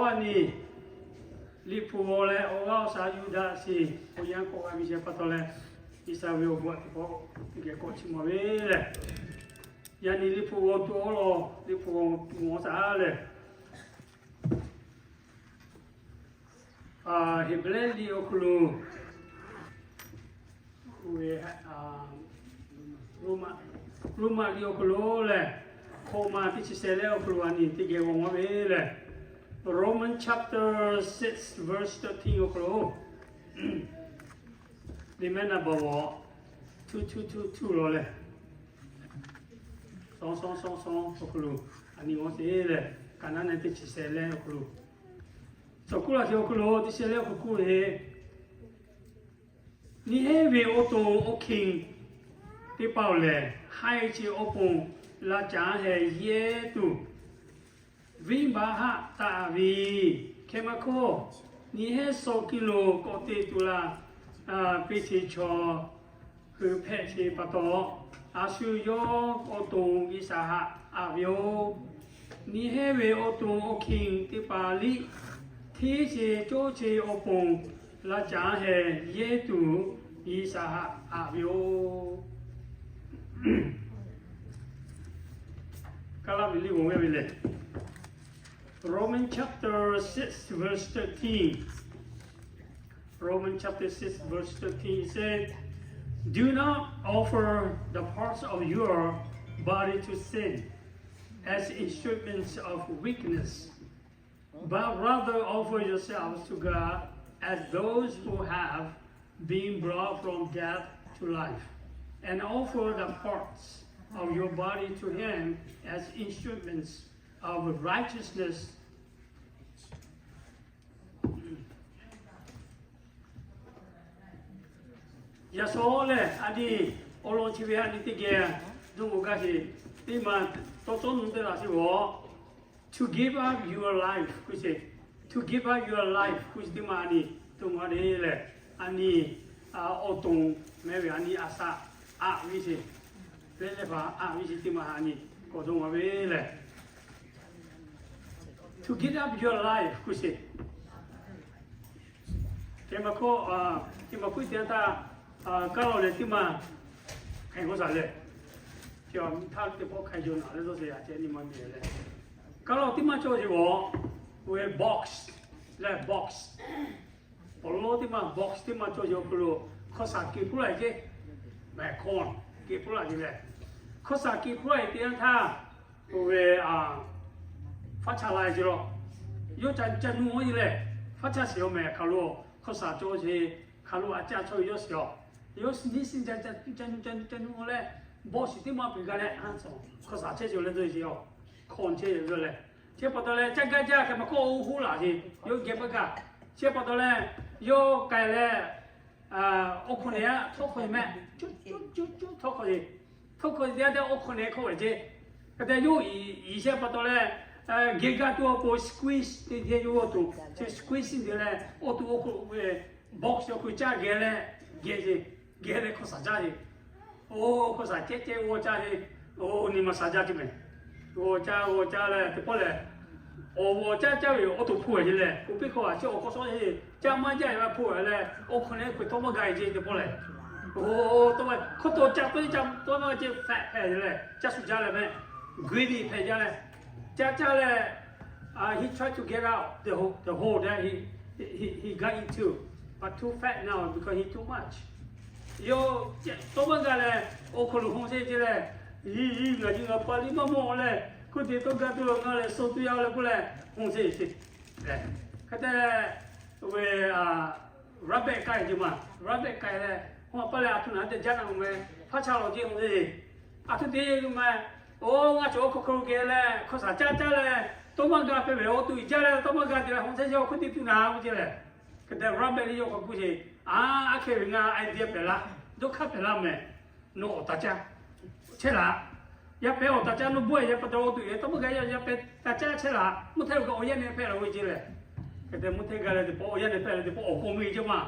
Yaꞈ nyi, Liꞈ hpu g'aw leh awˬ g'aˇ awˬ shaˍ Yuˇdaꞈ shiˍ awˬ yanˇ k'awꞈ g'a ve chi pa taw leh, G'uiˬsha ve awˬ bon teˇ pawˆ teˇ geh k'awꞈ chiˇ mvuh ve lehˬ, yaꞈ nyi Liꞈ hpu g'aw tuˬ awˬ lawn Liꞈ hpu g'aw tuˬ awˬ shaˍ lehˬ, Heˍbrehˇ liꞈ awˬ hk'aw lo, Roˉmaꞈ liꞈ awˬ hk'aw lo lehˬ, hkawꞈ ma teˇ chi sheh leh awˬ hk'aw lo a nyi teˇ geh g'aw maˇ ve lehˬ, Romans chapter six verse thirteen awˬ hk'aw lo, liꞈ mehˆ naˍ baꞈ g'awˬ two two two two lawˬ lehˬ, shawˉ shawˉ shawˉ shawˉ awˬ hk'aw lo a nyi g'aw sheˍ lehˬ, kaꞈ naˉ neˇ teˇ chi sheh leh awˬ hk'aw lo, cawˬ kuˉ laˬ sheˍ awˬ hk'aw lo teˇ sheh leh awˬ hk'aw lo k'oˆ ve, Nyi heˉ ve awˬ to awˬ hkiˬ teˇ hpaˍ-oˬ lehˬ, haiˬ chi awˬ pon laꞈ caˉ heh yehˇ tuˬ, venˇbaˆ haˆ taˍ ve, hkeh maˇ hkawˇ nyi heˉ shaw kiˇ lo k'awꞈ te tuˬ laˇ, peˇ chi chaw hui hpehꞈ ve pa taw, a shu yawˇ awˬ to G'uiˬsha haꞈ aꞈ ve yoˬ. Nyi heˉ ve awˬ to awˬ hkiˬ teˇ hpaˍ liˇ hteˇ che cawˇ che awˬ pon laꞈ caˉ heh yehˇ tuˬ G'uiˬsha haꞈ aꞈ ve yoˬ. Kaˇ laˇ ve liˇ g'awˬ ve lehˬ, Romans chapter six verse thirteen. Romans chapter six verse thirteen says, Do not offer the parts of your body to sin as instruments of wickedness, but rather offer yourselves to God as those who have been brought from death to life, and offer the parts of your body to Him as instruments of righteousness. Yaꞈ shawˉ lehˬ, a nyi awˬ lawn chi ve a nyi teˇ geh dawˇ g'aˇ sheˍ. Teˇ maˬ tawˇ cawˇ nu teˇ laꞈ sheˍ g'awˬ, to give up your life k'oˆ sheˍ. To give up your life k'oˆ sheˍ teˇ maˬ a nyi dawˇ g'aˇ le lehˬ, a nyi awˬ to meh ve a nyi a shaꞈ aꞈ ve sheˍ. Leh leh hpaˍ aꞈ ve sheˍ teˇ maˬ a nyi k'awꞈ dawˇ g'aˇ ve lehˬ, to give up your life k'oˆ sheˍ. Teˇ maˬ hkawˇ, teˇ maˬ hkawˇ teˇ yanˇ htaˇ, kaˇ lawˬ lehˬ teˇ maˬ hk'e k'oˆ shaˍ lehˬ, htaˇ teˇ pawˆ hk'a yonˍ naˍ leh zawˇ sheˍ yaꞈ ceh nyi ma meh leh, kaˇ lawˬ teˇ maˬ cawˇ sheˍ g'awˬ, ve box leh box, awˬ lawn teˇ maˬ box teˇ maˬ cawˇ sheˍ awˬ hk'aw lo hkawˇ shaˍ keh puˇ laˇ ce, mehˍ hkawˇ keh puˇ laˇ ce lehˬ, hkawˇ shaˍ keh puˇ laˇ ce teˇ yanˇ htaˇ, oˇ ve faˉ cha la ce lawˬ, yawˇ ca ca nu a ce lehˬ, faˉ cha shiˍ awˬ mehˍ hk'aˬ lo hkawˇ shaˍ cawˇ sheˍ, hk'aˬ lo a ca chaw yawˇ shiˍ awˬ, yawˇ nyi shiˍ ca ca nu ca nu leh, box teˇ maˬ peˬ g'a leh, hkawˇ shaˍ chehˇ ce leh dawˇ ce awˬ, hkawˇ chehˇ ce leh, chi pa taw leh caˇ gaˇ jaˇ hk'e maˬ hkawˇ oˇ hoˉ laˬ ce, yawˇ geh maˇ gaˇ, chi pa taw leh, yawˇ k'ai leh, awˬ hk'aw nehˬ a htawˇ hkawˇ ce meh, cuˇ cuˇ cuˇ htawˇ hkawˇ ce, htawˇ hkawˇ ce teˇ yanˇ htaˇ awˬ hk'aw nehˬ hkawˇ ve ce, hk'e te yawˇ iˉ iˉ shehˆ pa taw leh, geh gaˇ tuˬ awˬ pon squeeze teˇ hteˇ yawˇ awˬ to, chi squeeze te leh awˬ to awˬ hk'aw lo ve box awˬ hk'aw caˇ geh leh, geh ce, geh leh hkawˇ shaˍ caˇ ce. Oˇ hkawˇ shaˍ cehˇ cehˇ g'awˇ caˇ ce. Oˇ nyi ma shaˍ jaˇ ce meh. G'awˇ caˇ g'awˇ caˇ leh teˇ pawˆ lehˬ, awˬ g'awˇ caˇ caˇ ve awˬ to hpu a ce lehˬ, oˇ piˇ hk'awꞈ a ce awˬ hk'awꞈ shawˉ ce, caˇ maˇ jaˇ ve a hpu a leh, awˬ hk'aw nehˬ hk'e tawˇ maˇ g'a ce teˇ pawˆ lehˬ, oˇ tawˇ maˇ hkawˇ tawˇ caˇ tawˇ caˇ tawˇ maˇ g'a ce hpehꞈ hpehꞈ leh caˇ shu jaˇ leh meh, gui liꞈ hpehꞈ jaˇ leh, caˇ caˇ leh, he tried to get out the hole, the hole that he he he got into, but too fat now because he too much. Yawˇ tawˇ maˇ g'a leh, awˬ hk'aw lo hawˇ sheˆ ce leh, ngaˬ nyi ngaˬ pa liˇ maˇ mawˬ leh, hk'oˆ te tawˇ gaˇ tuˬ ngaˬ lehˬ suh tuˬ yaˇ leh k'oˆ leh hawˇ sheˆ ce. Hk'e te leh, oˇ ve rabbit k'ai ce maˬ, rabbit k'ai leh, hawˇ pa leh a htoꞈ naˍ te jaˇ na meh, hpaˇ cha lawˬ ce hawˇ sheˆ. A htoꞈ te maˬ, oˇ ngaˬ cawˬ awˬ hk'aw hk'aw lo geh leh hkawˇ shaˍ caˇ caˇ leh, tawˇ maˇ g'a hpehꞈ ve awˬ to iˉ jaˇ leh tawˇ maˇ g'a te leh hawˇ sheˆ ce awˬ hk'oˆ te tuˬ na k'oˆ ce leh, hk'e te rabbit lehˬ yawˇ k'awꞈ k'oˆ ce, a, aˉ hkeh ve ngaˬ idea pehꞈ laˇ, dawˇ hk'aˇ pehꞈ laˇ meh, nawˬ awˬ taˍ caˇ chehˇ laꞈ. Yaˇ pehꞈ awˬ taˍ caˇ nawˬ bawˆ e yaˇ pa taw awˬ to e tawˇ maˇ g'a yaˇ yaˇ pehꞈ taˍ caˇ chehˇ laꞈ. Mvuhˇ htehˇ lo kaꞈ awˬ yanˇ nehˬ hpehꞈ la ve ce lehˬ, hk'e te mvuhˇ htehˇ g'a leh teˇ pawˆ awˬ yanˇ nehˬ hpehꞈ leh teˇ pawˆ awˬ hk'aw mui ce maˬ,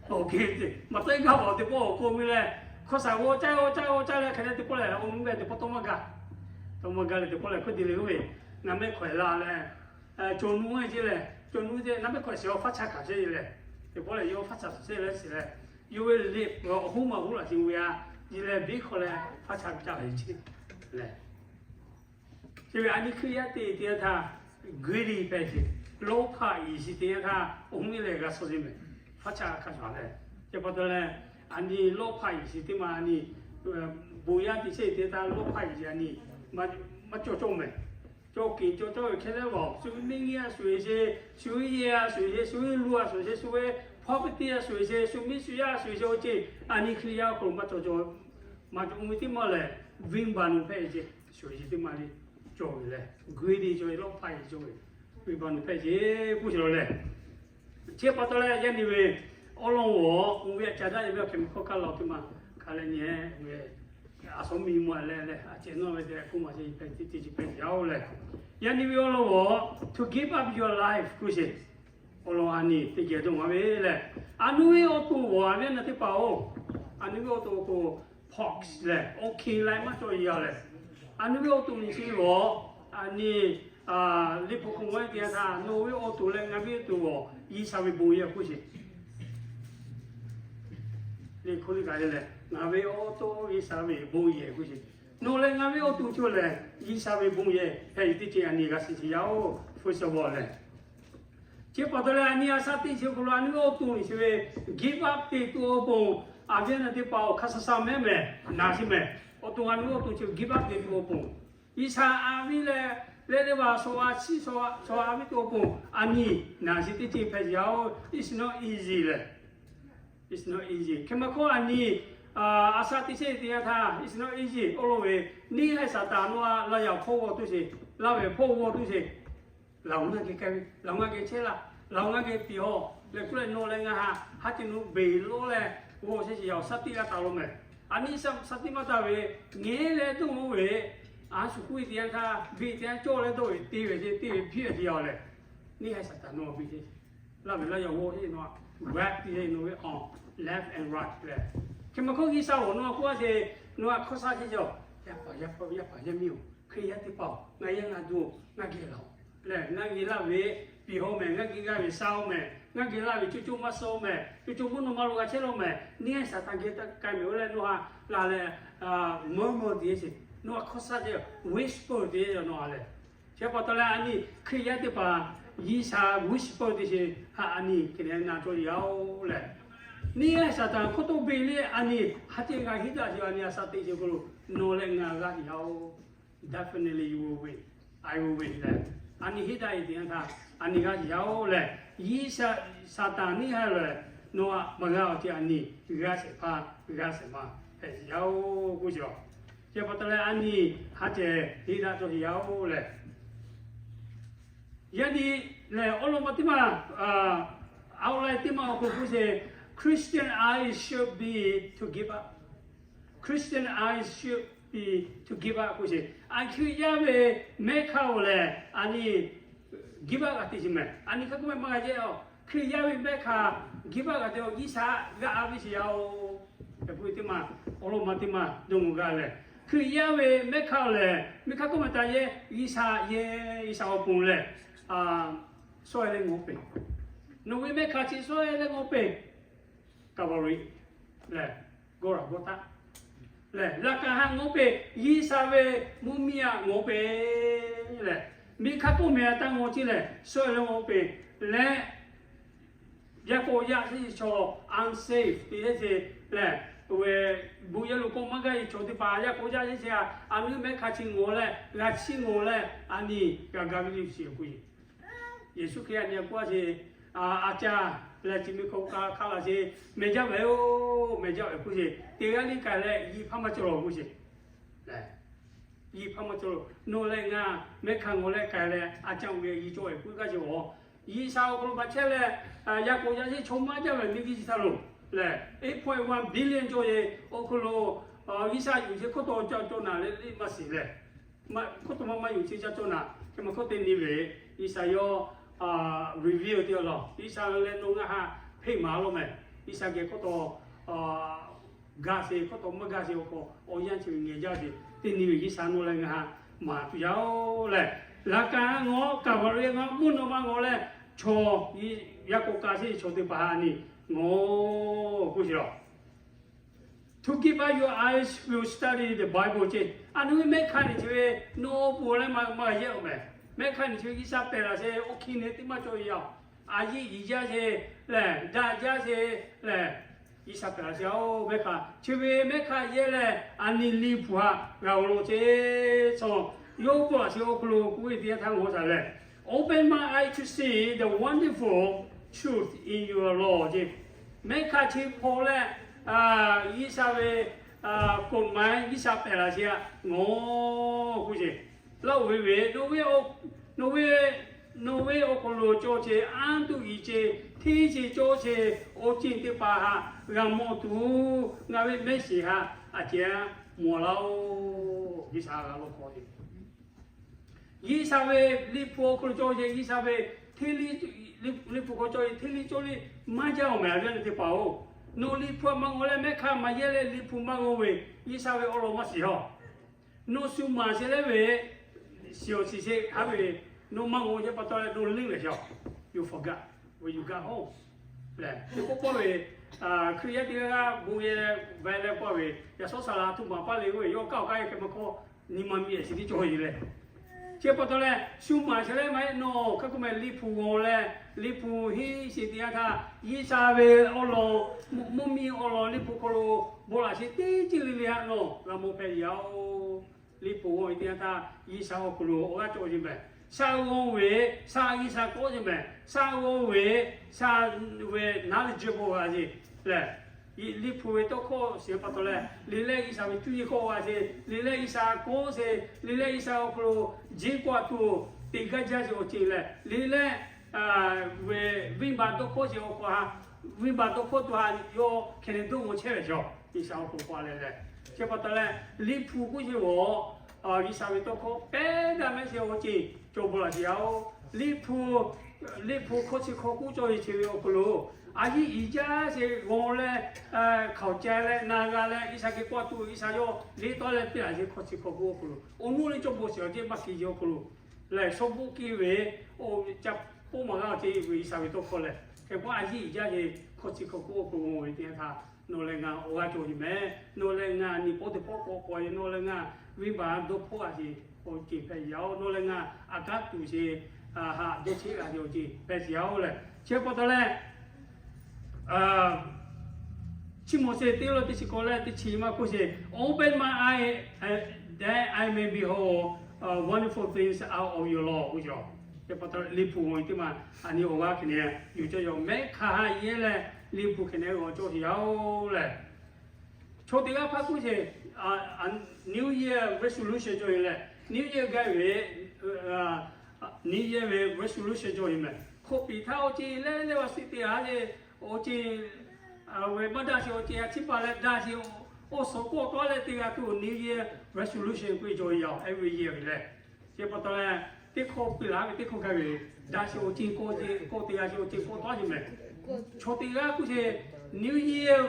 awˬ hk'e te maˬ tawˆ e gaˇ paˍ teˇ pawˆ awˬ hk'aw mui leh, hkawˇ shaˍ g'awˇ caˇ g'awˇ caˇ g'awˇ caˇ leh hk'e te teˇ pawˆ lehˬ awˬ nu g'a teˇ pawˆ tawˇ maˇ g'a, tawˇ maˇ g'a leh teˇ pawˆ lehˬ hk'oˆ te le k'oˆ ve, ngaˬ mehˆ hkawehˍ la leh Cawˬ nu ve ce lehˬ, cawˬ nu ce naˉ pehˉ hkawˇ shiˍ a faˉ caˇ kaꞈ chehˇ ve lehˬ, teˇ pawˆ lehˬ yawˇ faˉ caˇ shiˍ chehˇ leh shiˍ leh, yawˇ ve liꞈ awˬ hoˉ maˬ hoˉ laꞈ ce ve a, yeˬ leh biˇ hk'aw leh faˉ caˇ ve caˇ ve ce lehˬ, chi ve a nyi Hkriꞈ yaˇ teˇ teˇ yanˇ htaˇ, greedy hpehꞈ ce, lawˇ hpaˆ iˍ shiˍ teˇ yanˇ htaˇ awˬ hoˉ ve lehˬ g'a suh ve mehˬ, faˉ caˇ hk'a shuˍ leh, chi pa taw leh, a nyi lawˇ hpaˆ iˍ shiˍ teˇ ma a nyi, bon yaˇ teˇ chehˇ teˇ yanˇ htaˇ lawˇ hpaˆ iˍ shiˍ a nyi maˇ cawˬ cawˇ mehˬ. Cawˬ keˍ cawˬ cawˇ ve hk'e leh vaˬ, shu ve neˇ nyi a shuˍ eˬ sheˍ, shu ve yehˬ a shuˍ eˬ sheˍ, shu ve luˬ a shuˍ eˬ sheˍ, shu ve property a shuˍ eˬ sheˍ, shu miˇ shu yaˇ a shuˍ eˬ sheˍ, oˇ ce a nyi Hkriꞈ yaˇ awˬ hk'aw lo maˇ cawˬ cawˬ, maˇ cawˬ ve teˇ maˇ lehˬ, venˇbaˆ nu hpehꞈ ce, shuˍ eˬ sheˍ teˇ ma le cawˬ ve lehˬ, greedy cawˬ ve, lawˇ hpaˆ iˍ cawˬ ve, venˇbaˆ nu hpehꞈ ce k'oˆ sheˍ law lehˬ, chi pa taw leh yaˇ nyi ve awˬ lawn g'awˬ oˇ ve a caˍ daꞈ ve a hk'e mvuhˇ hkawˇ kaˇ la teˇ ma hk'a leh nyi, a shawˉ miˇ mawˬ leh leh a cehˬ nawˇ ve tehꞈ k'oˆ maˬ ce hpehꞈ teˇ ceuˬ hpehꞈ yaˇ oˬ lehˬ, yaˇ nyi ve awˬ lawn g'awˬ to give up your life k'oˆ sheˍ. Awˬ lawn a nyi teˇ geh dawˇ maˍ ve lehˬ, a nu ve awˬ to g'awˬ a ve naˬ teˇ hpaˍ-oˬ, a nu ve awˬ to awˬ to pox lehˬ, awˬ hkeꞈ lai maˇ cawˬ yaˇ lehˬ, a nu ve awˬ to nyi chi g'awˬ, a nyi liꞈ hpu hk'aw g'awˇ teˇ yanˇ htaˇ nawˬ ve awˬ to leh ngaˬ ve awˬ to g'awˬ G'uiˬsha ve bon yehˬ k'oˆ sheˍ. Liꞈ hk'oˆ liꞈ kaꞈ lehˬ, ngaˬ ve awˬ to G'uiˬsha ve bon yehˬ k'oˆ sheˍ. Nawˬ leh ngaˬ ve awˬ to cawˬ lehˬ, G'uiˬsha ve bon yehˬ hpehꞈ ve teˇ ceuˬ a nyi g'a shiˍ ce yaˇ oˬ, first of all lehˬ. Chi pa taw leh a nyi a shaꞈ teꞈ chi awˬ hk'aw lo a nyi ve awˬ to nyi chi ve give up te tuˬ awˬ pon, a ve naˬ teˇ hpaˍ awˬ hk'aˇ shaˉ shaˉ mehˉ mehˬ naˬ sheˍ mehˬ. Awˬ to a nyi ve awˬ to chi give up te tuˬ awˬ pon, G'uiˬsha a viˉ leh leh teˇ hpaˍ shaw a chiˇ shaw a viˉ tuˬ awˬ pon a nyi naˬ sheˍ teˇ ceuˬ hpehꞈ yaˇ oˬ, it's not easy lehˬ. It's not easy. Hk'e maˇ hkawˇ a nyi a shaꞈ teꞈ chehˇ teˇ yanˇ htaˇ it's not easy. Awˬ lawn ve neˇ haiˬ Saˍtanˍ nawˬ a laˇ yaꞈ hpawˇ g'awˇ tuˬ sheˍ, laˇ ve hpawˇ g'awˇ tuˬ sheˍ. Laˬ ngaˬ geh k'ai ve, laˬ ngaˬ geh chehˇ laˇ, laˬ ngaˬ geh piˍ haw leh k'oˆ leh nawˬ leh ngaˬ ha ha ce nu beˬ lawˇ leh g'awˇ chehˇ sheˍ yaˇ oˬ, shaꞈ teꞈ g'a taˍ lo mehˬ. A nyi shaꞈ teꞈ maˇ taˍ ve, ngeh leh dawˇ mawˇ ve, a shu k'oˆ ve teˇ yanˇ htaˇ beˬ teˇ yanˇ cawˇ leh dawˇ ve te ve ce, te ve hpiˇ ve ce yaˇ oˬ lehˬ, neˇ haiˬ Saˍtanˍ nawˬ a beˬ ce. Laˇ ve laˇ yaꞈ g'awˇ heˆ nawˬ a, g'a piˇ heˆ nawˬ ve awˬ left and right lehˬ. Hk'e maˇ hkawˇ G'uiˬsha awˬ nawˬ a k'oˆ a ce, nawˬ a hk'awˇ shaˉ chehˇ ce, yaˇ paˍ yaˇ paˍ yaˇ paˍ yaˇ miˇ oˬ, Hkriꞈ yaˇ teˇ hpaˍ-oˬ, ngaˬ yaˇ ngaˬ duˬ ngaˬ geh laˬ-oˬ lehˬ, ngaˬ geh laˇ ve piˍ haw mehˬ, ngaˬ geh g'a ve shaˉ oˬ mehˬ, ngaˬ geh laˇ ve co co maˇ suh oˬ mehˬ, co co mvuhˇ naw ma lo g'a chehˇ law mehˬ, neˇ haiˬ Saˍtanˍ geh k'ai mehˬ oˬ leh nawˬ ha laˬ leh, murmur te ce, nawˬ a hk'awˇ shaˉ ce, whisper te ce nawˬ a lehˬ. Chi pa taw leh a nyi Hkriꞈ yaˇ teˇ hpaˍ G'uiˬsha whisper te ce, ha a nyi hk'e leh na cawˇ yaˇ oˬ lehˬ, neˇ haiˬ Saˍtanˍ hk'oˆ tawˇ beˬ leh a nyi ha ce g'a hiˉ daꞈ ce, a nyi a shaꞈ teꞈ ce k'o lo nawˬ leh ngaˬ g'a yaˇ oˬ. Definitely you will win. I will win lehˬ, a nyi hiˉ daꞈ e teˇ yanˇ htaˇ a nyi g'a yaˇ oˬ lehˬ, G'uiˬsha Saˍtanˍ neˇ haiˬ lehˬ, nawˬ a maˇ g'a awˬ ce a nyi g'a shehˍ hpaˇ g'a shehˍ ma hpehꞈ yaˇ oˬ k'oˆ ce. Chi pa taw leh a nyi ha ce hiˉ daꞈ cawˇ yaˇ oˬ lehˬ, yaˇ nyi lehˬ awˬ lawn ma teˇ maˇ, outline teˇ maˇ awˬ hk'aw lo k'oˆ ce, Christian eyes should be to give up. Christian eyes should be to give up k'oˆ ce. A Hkriꞈ yaˇ ve mehˆ hk'aˇ oˬ lehˬ a nyi give up g'a te ce mehˬ. A nyi hk'a k'oˆ mehˆ maˇ g'a yehˇ a. Hkriꞈ yaˇ ve mehˆ hk'aˇ give up g'a te, G'uiˬsha g'a a ve ce yaˇ oˬ. Hk'e k'oˆ ve teˇ maˇ awˬ lawn ma teˇ maˇ dawˇ mawˇ g'a lehˬ, Hkriꞈ yaˇ ve mehˆ hk'aˇ oˬ lehˬ miˬ hk'a k'oˆ mehˆ taˇ yehˇ, G'uiˬsha yehˇ, G'uiˬsha awˬ pon lehˬ, sawˉ e leh ngawˬ peˬ. Nawˬ ve mehˆ hk'aˇ chi sawˉ e leh ngawˬ peˬ. Kalˍvaˍriˆ lehˬ, Gawˇraˍgawˇtaˆ lehˬ, laꞈ kaˍ haꞈ ngawˬ peˬ, G'uiˬsha ve mvuhˇmiˬ aꞈ ngawˬ peˬ lehˬ, miˬ hk'a k'oˆ mehˬ a taˇ ngawˬ ce lehˬ, sawˉ e leh ngawˬ peˬ leh, yaˇ k'o yaˇ sheˉ chaw unsaved te sheˉ ce lehˬ, ve bon yaˇ lo k'awꞈ maˇ gaˇ ve chaw teˇ hpaˍ yaˇ k'o yaˇ sheˉ ce a, a nyi mehˆ hk'aˇ chi ngawˬ leh g'a chiˇ ngawˬ leh a nyi g'a ga ve le shiˍ k'oˆ e. Yeˍsuˆ Hkriꞈ a nyi a k'oˆ a ce, a caˇ leh chi miˬ hk'aw ka hk'a laˬ ce, mehˬ jaˇ ve oˬ, mehˬ jaˇ ve k'oˆ ce, teˇ g'aˇ liˇ k'ai leh yiˇ hpaˇ maˇ cawˬ law k'oˆ ce. Yiˇ hpaˇ maˇ cawˬ law. Nawˬ leh ngaˬ mehˆ hk'aˇ ngawˬ leh k'ai leh a caˇ ve yiˇ cawˬ ve k'oˆ kaˇ ce a. G'uiˬsha awˬ hk'aw lo maˇ chehˇ leh, yaˇ k'o yaˇ sheˉ chaw maˇ jaˇ ve miˬ guiˬ chi htaˇ lo lehˬ, eight point one billion cawˬ ve awˬ hk'aw lo G'uiˬsha yuˬ ce hkawˇ taw caˇ cawˇ naˍ leh liˇ maˇ shiˍ lehˬ, hkawˇ taw maˇ maˇ yuˬ ce caˇ cawˇ naˍ, hk'e maˇ hkawˇ te nyi ve, G'uiˬsha yawˇ reveal te a law. G'uiˬsha leh nawˬ ngaˬ ha hpeˇ maˍ law mehˬ. G'uiˬsha geh hkawˇ taw gaˇ sheˍ, hkawˇ taw maˇ gaˇ sheˍ awˬ hk'aw awˬ yanˇ chi ve ngeh jaˇ ve, teˇ nyi ve G'uiˬsha nawˬ leh ngaˬ ha maˍ tuˬ yaˇ oˬ lehˬ, Laꞈ kaˍ ngaw, Kaˍvaˍriˍ ngaw, mvuhˇ naw ma ngaw leh, chaw, yaˇ k'o ka sheˍ chaw teˇ hpaˍ htaꞈ a nyi ngaw k'oˆ sheˍ laˬ. To keep up your eyes, we'll study the Bible ce. A nu ve mehˆ hk'aˇ nyi chi ve, nawˬ pon leh maˇ maˇ yehˇ-oˬ mehˍ. Mehˆ hk'aˇ nyi chi ve G'uiˬsha pehˬ laˬ sheˍ, oˇ hkiˇ ne teˇ maˇ cawˬ ve yaˇ-oˬ. A yiˇ iˉ jaˇ sheˍ lehˬ, daꞈ jaˇ sheˍ lehˬ, G'uiˬsha pehˬ laˬ sheˍ-oˬ. Mehˆ hk'aˇ chi ve mehˆ hk'aˇ yehˇ leh, a nyi liꞈ hpu htaꞈ g'a-oˬ lo ce. Chaw, yawˇ pon laˬ sheˍ awˬ hk'aw lo k'oˆ ve teˇ yanˇ htaˇ ngaˬ hui htaꞈ lehˬ, Open my eyes to see the wonderful truth in your law ce. Mehˆ hk'aˇ chi hpaw leh, G'uiˬsha ve k'oˍ maˍ G'uiˬsha pehˬ laˬ sheˍ-a ngaˬ k'oˆ ce. Laˇ-oˬ ve ve, nawˬ ve, nawˬ ve awˬ hk'aw lo cawˬ ce, anˇ tuˬ iˍ ce, hteˇ ce cawˬ ce, awˬ ceuˬ teˇ hpaˍ htaꞈ g'a mawˬ tuˬ, ngaˬ ve mehˆ shiˍ htaꞈ a ceh mawˬ laˇ-oˬ. G'uiˬsha g'a lawˬ k'oˆ ce. G'uiˬsha ve liꞈ hpu awˬ hk'aw lo cawˬ ce, G'uiˬsha ve hteˇ liꞈ, liꞈ hpu hk'aw cawˬ ce, hteˇ liꞈ cawˬ liꞈ maˇ jaˇ-oˬ mehˍ, a ve teˇ hpaˍ-oˬ. Nawˬ liꞈ hpu htaꞈ maˇ g'aw leh mehˆ hk'aˇ maˇ yehˇ leh liꞈ hpu maˇ g'aw ve, G'uiˬsha ve awˬ lawn maˇ shiˍ-oˬ. Nawˬ shu maˍ sheˍ leh ve, shiˍ-oˬ shiˍ sheˍ haˉ ve, nawˬ maˇ g'aw ce pa taw leh nawˬ liˇ lehˬ sheˍ-oˬ. You forgot when you got home. Lehˬ, teˇ k'oˆ pawˆ ve, Hkriꞈ yaˇ teˇ g'aˇ bon yehˬ ve leh pawˆ ve, yaꞈ shawˉ saˍ laꞈ htoꞈ ma paˇ le-o ve, yawˇ kaˇ awˬ kaˇ yehˬ hk'e maˇ hkawˇ, nyi ma miˬ-ehˍ shiˍ tiˉ cawˬ-e leh. Chi pa taw leh, shu maˍ sheˍ leh maˇ heˆ, nawˬ hk'e k'oˆ meh liꞈ hpu g'aw leh, liꞈ hpu henˇ sheˍ teˇ yanˇ htaˇ, G'uiˬsha ve awˬ lawn, mvuhˇmiˬ awˬ lawn liꞈ hpu hk'aw lo bon laꞈ sheˍ teˇ ceuˬ le le htaꞈ nawˬ g'a mawˬ hpehꞈ yaˇ-oˬ. Liꞈ hpu g'aw ve teˇ yanˇ htaˇ, G'uiˬsha awˬ hk'aw lo awˬ g'aˇ cawˬ ce mehˍ. Shaˆ g'aw ve, shaˆ G'uiˬsha k'awꞈ ce mehˍ. Shaˆ g'aw ve, shaˆ ve naˉ le jehˇ hpaw g'a ce lehˬ, liꞈ hpu ve tawˇ hkawˇ sheˍ pa taw leh, liꞈ lehˇ G'uiˬsha ve cuˇ yiˍ hkawˇ g'a ce, liꞈ lehˇ G'uiˬsha k'awꞈ ce, liꞈ lehˇ G'uiˬsha awˬ hk'aw lo jeˇ k'awꞈ tuˬ teꞈ gaˇ jaˇ ce awˬ ceuˬ lehˬ, liꞈ lehˇ ve venˇbaˆ dawˇ hkawˇ sheˍ awˬ hk'aw ha, venˇbaˆ dawˇ hkawˇ tuˬ ha yawˇ hk'e leh dawˇ g'aw chehˇ ve chaw, G'uiˬsha awˬ hk'aw lo k'oˆ leh lehˬ. Chi pa taw leh, liꞈ hpu k'oˆ ce g'aw, G'uiˬsha ve tawˇ hkawˇ pehˉ daꞈ mehˆ sheˍ awˬ ceuˬ cawˬ bon laꞈ sheˍ yaˇ-oˬ. Liꞈ hpu, liꞈ hpu hkawˇ chi hkawˇ k'oˆ cawˬ ve chi ve awˬ hk'aw lo, a yiˇ iˉ jaˇ sheˍ g'aw leh, hkaoˍ ca leh na g'a leh G'uiˬsha geh k'awꞈ tuˬ G'uiˬsha yawˇ liꞈ tawˆ leh piˇ laꞈ sheˍ hkawˇ chi hkawˇ k'oˆ awˬ hk'aw lo, awˬ nuˇ le cawˇ bon sheˍ awˬ ceuˬ maˇ hkiˬ ce awˬ hk'aw lo lehˬ, shawˉ boˆ kehˬ ve, oˇ ca poˆ maˍ g'a awˬ ceuˬ ve G'uiˬsha ve tawˇ hkawˇ lehˬ, hk'e k'o a yiˇ iˉ jaˇ sheˍ hkawˇ chi hkawˇ k'oˆ awˬ hk'aw lo ve teˇ yanˇ htaˇ, nawˬ leh ngaˬ awˬ g'aˇ cawˬ ce mehˍ. Nawˬ leh ngaˬ nyi paw teˇ pawˆ k'awꞈ k'awꞈ e, nawˬ leh ngaˬ venˇbaˆ dawˇ hpawˇ g'a ce awˬ ceuˬ hpehꞈ yaˇ-oˬ. Nawˬ leh ngaˬ aꞈ kaˉ tuˬ sheˍ, haꞈ dawˇ cheˆ g'a ce awˬ ceuˬ hpehꞈ ce yaˇ-oˬ lehˬ. Chi pa taw leh, Chiˇ mvuh chi teˇ lawˇ teˇ chi k'awꞈ leh teˇ chi maˇ k'oˆ sheˍ, Open my eyes that I may behold wonderful things out of your law k'oˆ ce. Chi pa taw leh liꞈ hpu g'aw teˇ maˬ a nyi awˬ g'aˇ hk'e ne yuˬ cawˇ yaˇ-oˬ. Mehˆ hk'aˇ ha yehˇ leh liꞈ hpu hk'e ne g'aw cawˇ sheˍ yaˇ-oˬ lehˬ, chaw teˇ g'aˇ hpaˇ k'oˆ sheˍ, New Year resolution cawˬ ve lehˬ, New Year gaˇ ve, New Year ve resolution cawˬ ve mehˍ. Hk'oˆ piˍ htaˇ awˬ ceuˬ leh leh awˬ suhˍ teˇ g'aˇ le, awˬ ceuˬ ve maˇ daꞈ sheˍ awˬ ceuˬ a ciˉ paˍ leh daꞈ sheˍ, awˬ suhˍ k'awꞈ tawˉ leh teˇ g'aˇ tuˬ New Year resolution k'oˆ ve cawˬ ve yaˇ-oˬ, every year ve lehˬ. Chi pa taw leh, teˇ hkawˇ piˇ laˇ ve teˇ hkawˇ gaˇ ve, daꞈ sheˍ awˬ ceuˬ k'awꞈ, k'awꞈ teˇ g'aˇ sheˍ awˬ ceuˬ k'awꞈ tawˉ sheˍ mehˍ. Chaw teˇ g'aˇ k'oˆ sheˍ, New Year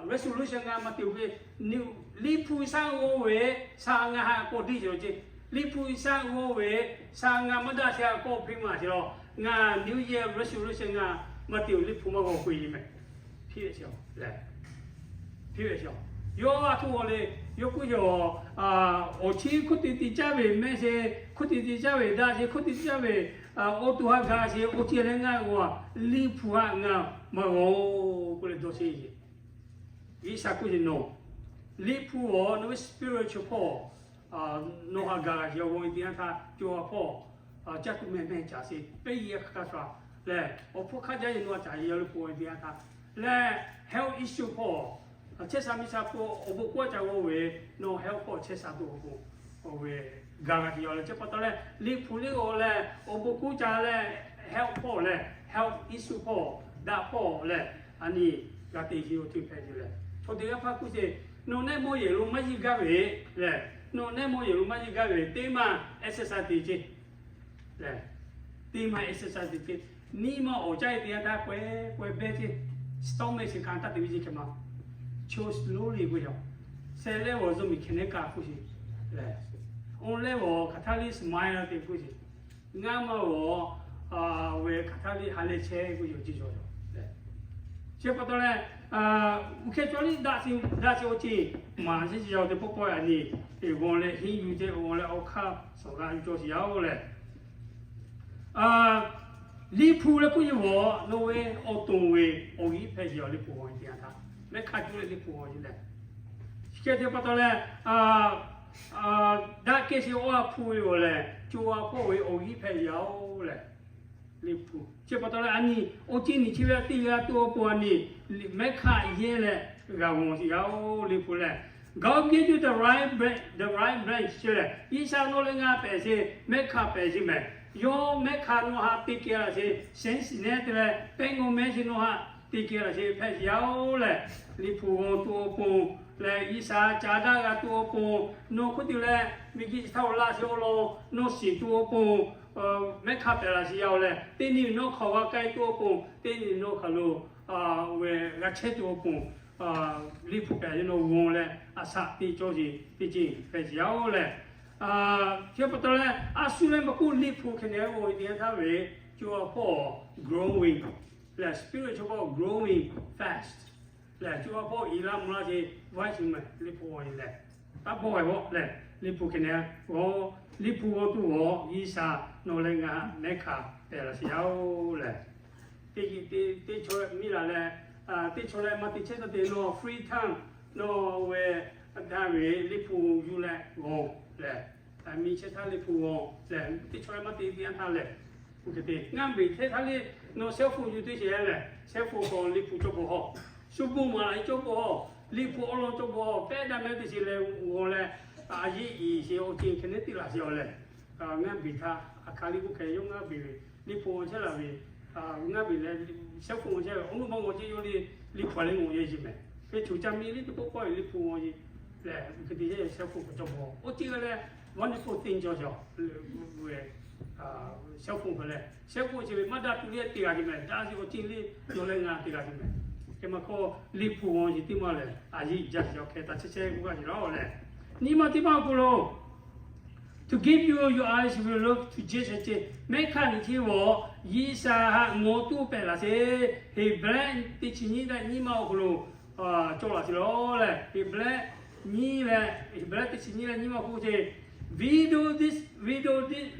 resolution ngaˬ maˇ te ve, liꞈ hpu shaˆ g'aw ve, shaˆ ngaˬ haꞈ k'awꞈ deˇ sheˍ awˬ ceuˬ, liꞈ hpu shaˆ g'aw ve, shaˆ ngaˬ maˇ daꞈ sheˍ haꞈ k'awꞈ piˇ maˍ sheˍ law, ngaˬ New Year resolution ngaˬ maˇ te ve, liꞈ hpu maˇ g'aw k'oˆ ve mehˍ. Piˇ ve sheˍ lehˬ, piˇ ve sheˍ. Yawˇ a htoꞈ g'aw le, yawˇ k'oˆ sheˍ, awˬ chi hk'oˆ te te caˇ ve mehˆ sheˍ, hk'oˆ te te caˇ ve daꞈ sheˍ, hk'oˆ te te caˇ ve awˬ to ha gaˬ sheˍ, awˬ ceuˬ leh ngaˬ g'aw, liꞈ hpu haꞈ ngaˬ maˇ g'aw k'oˆ leh dawˇ sheˍ. G'uiˬsha k'oˆ sheˍ nawˬ, liꞈ hpu g'aw nawˬ ve spiritual hpawˇ nawˬ haꞈ gaˬ g'a sheˍ, awˬ g'aw ve teˇ yanˇ htaˇ co ha hpawˇ caˇ tuˬ mehˍ mehˍ caˍ sheˍ, pehˇ yehˬ hk'a shuˍ lehˬ, awˬ hpfuhˇ hk'aˇ jaˇ yeˬ nawˬ haꞈ caˍ yeˬ yaˇ le k'oˆ ve teˇ yanˇ htaˇ lehˬ, health issue hpawˇ chehˇ sha miˇ sha k'o, awˬ bon k'oˆ a ca g'aw ve, nawˬ health hpawˇ chehˇ sha tuˬ awˬ bon g'aw ve, gaˬ g'a sheˍ yaˇ leh, chi pa taw leh liꞈ hpu liꞈ g'aw leh awˬ bon k'oˆ ca leh, health hpawˇ lehˬ, health issue hpawˇ, daꞈ hpawˇ lehˬ, a nyi g'a te sheˍ awˬ ceuˬ hpehꞈ sheˍ lehˬ. Chaw teˇ g'aˇ hpaˇ k'oˆ sheˍ, nawˬ nehˆ mawˇ yehˬ lo maˇ yiˇ gaˇ ve lehˬ, nawˬ nehˆ mawˇ yehˬ lo maˇ yiˇ gaˇ ve teˇ maˇ exercise te ce lehˬ, teˇ maˇ exercise te ce. Nyiˇ maˇ awˬ caˇ e teˇ yanˇ htaˇ k'awehˉ k'awehˉ behˇ ce, stomach chi hkanˍ taˇ te ve ce hk'e ma, choose slowly k'oˆ yaˇ, sheh leh awˬ zuhꞈ miˬ hkeh nehˉ kaꞈ k'oˆ sheˍ lehˬ, Awˬ leh g'awˬ hk'aˬ htaˇ liˇ smile te k'oˆ ce. Ngaˇ maˇ g'awˬ ve hk'aˬ htaˇ liˇ ha lehˬ chehˇ k'oˆ yoˬ ce cawˬ yoˬ. Chi pa taw leh, uˬ hkeh cawˇ liˇ daꞈ daꞈ ce awˬ ceˬ maˍ ce ce yaˇ oˬ teˇ pawˆ pawˆ yaꞈ nyi, g'awˬ leh henˇ yuˬ ce g'awˬ leh awˬ hk'aˇ suhˍ g'a yuˬ cawˬ sheˍ yaˇ oˬ leh, Liꞈ hpu leh k'oˆ yeˬ g'awˬ nawˬ ve awˬ to ve awˬ g'inˉ hpehꞈ yaˇ oˬ. Liꞈ hpu g'awˬ nyi teˇ yanˇ htaˇ mehˆ hk'aˇ cuˇ leh liꞈ hpu g'awˬ nyi leh, chi hk'e te pa taw leh, daꞈ kehˬ sheˍ awˬ a hpu ve g'awˬ lehˬ, co a hpawˇ ve awˬ g'inˉ hpehꞈ yaˇ oˬ leh, Liꞈ hpu chi pa taw leh a nyi awˬ ceˬ nyi chi ve teˇ g'aˇ tuˬ awˬ pon a nyi mehˆ hk'aˇ yehˇ leh g'a g'awˬ sheˍ yaˇ oˬ. Liꞈ hpu lehˬ, God give you the right branch, the right branch ce lehˬ, G'uiˬsha nawˬ leh ngaˬ pehˍ ce, mehˆ hk'aˇ pehˍ ce mehˍ. Yawˇ mehˆ hk'aˇ nawˬ htaꞈ te kehˬ laꞈ ce, shenˉ shiˍ nehˉ te leh pehˆ ngawˬ mehˉ ce nawˬ htaꞈ te kehˬ laꞈ ce hpehꞈ sheˍ yaˇ oˬ leh, Liꞈ hpu g'awˬ tuˬ awˬ pon leh G'uiˬsha ca daꞈ g'a tuˬ awˬ pon, nawˬ hk'oˆ te leh miˬguiˬ chi htaˇ awˬ laꞈ sheˍ awˬ lawn nawˬ shiˍ tuˬ awˬ pon mehˆ hk'aˇ pehˍ laꞈ sheˍ yaˇ oˬ leh, teˇ nyi nawˬ hk'aw g'a k'ai tuˬ awˬ pon, teˇ nyi nawˬ hk'aw lo g'a chehˇ tuˬ awˬ pon, Liꞈ hpu pehˍ ce nawˬ g'awˬ leh a shaꞈ teˇ cawˇ ce teˇ ceuˬ hpehꞈ sheˍ yaˇ oˬ leh, chi pa taw leh a shu leh maˇ k'oˆ Liꞈ hpu hk'e nehˬ g'awˬ ve teˇ yanˇ htaˇ ve, co a hpawˇ growing leh, spiritual hpawˇ growing fast leh, co a hpawˇ i laˇ mvuh laˇ ce, vaiˉ shiˍ mehˍ Liꞈ hpu g'awˬ nyi leh, taˇ bawˆ g'a vawˆ leh, Liꞈ hpu hk'e nehˬ g'awˬ, Liꞈ hpu g'awˬ tuˬ g'awˬ G'uiˬsha nawˬ leh ngaˬ mehˆ hk'aˇ pehˍ laꞈ sheˍ yaˇ oˬ leh, teˇ, teˇ chaw miˇ laˬ leh, teˇ chaw leh maˇ te chehˇ taˇ te nawˬ free time nawˬ ve daꞈ ve Liꞈ hpu yuˬ leh g'awˬ leh, miˇ chehˇ htaˇ Liꞈ hpu g'awˬ leh, teˇ chaw leh maˇ te teˇ yanˇ htaˇ lehˬ, oˇ hk'e te ngaˇ beˬ htaˇ htaˇ le, nawˬ cell phone yuˬ teˇ sheˍ lehˬ, cell phone hk'aw Liꞈ hpu cawˇ bawˬ haw, shu bon maˍ laꞈ cawˇ bawˬ haw, Liꞈ hpu awˬ lawn cawˇ bawˬ haw, pehˉ daꞈ mehˉ teˇ sheˍ leh g'awˬ leh, a yeˇ iˍ sheˍ awˬ ceˬ hk'e nehˬ te laꞈ sheˍ yaˇ oˬ leh, ngaˇ beˬ htaˇ a hk'aˬ liˇ k'oˆ hk'e yawˇ ngaˇ beˬ ve Liꞈ hpu g'awˬ chehˇ laˬ ve, ngaˇ beˬ leh cell phone g'awˬ chehˇ ve awˬ nuˇ maˇ g'awˬ ce, yawˇ le Liꞈ hpu a leh g'awˬ yehˇ ce mehˍ. Hk'e choˬ ca miˇ liˇ teˇ pawˆ pawˆ e Liꞈ hpu g'awˬ ce leh, hk'e te yehˇ cell phone k'awꞈ cawˇ bawˬ, oˇ ceˬ g'a leh wonderful thing cawˬ cawˬ ve cell phone hk'aw leh, cell phone ce ve maˇ daꞈ tuˬ le te g'a ce mehˍ. Daꞈ sheˍ awˬ ceˬ le, nawˬ leh ngaˬ te g'a ce mehˍ. Hk'e maˇ hk'awˇ Liꞈ hpu g'awˬ ce teˇ maˇ lehˬ, a yeˇ jaˇ sheˍ yaˇ oˬ hk'e taˇ chehˇ chehˇ k'oˆ g'a ce laˇ oˬ leh, nyi ma teˇ maˇ awˬ hk'aw lo To give you your eyes will look to Jesus ce. Mehˆ hk'aˇ nyi chi g'awˬ G'uiˬsha haꞈ ngaw tuˬ pehˍ laꞈ sheˍ. Heˍbrehˇ teˇ chi nyiˇ leh nyiˇ maˇ awˬ hk'aw lo cawˬ laꞈ sheˍ laˬ leh, Heˍbrehˇ nyiˇ leh, Heˍbrehˇ teˇ chi nyiˇ leh nyiˇ maˇ k'oˆ ce, we do this, we do this,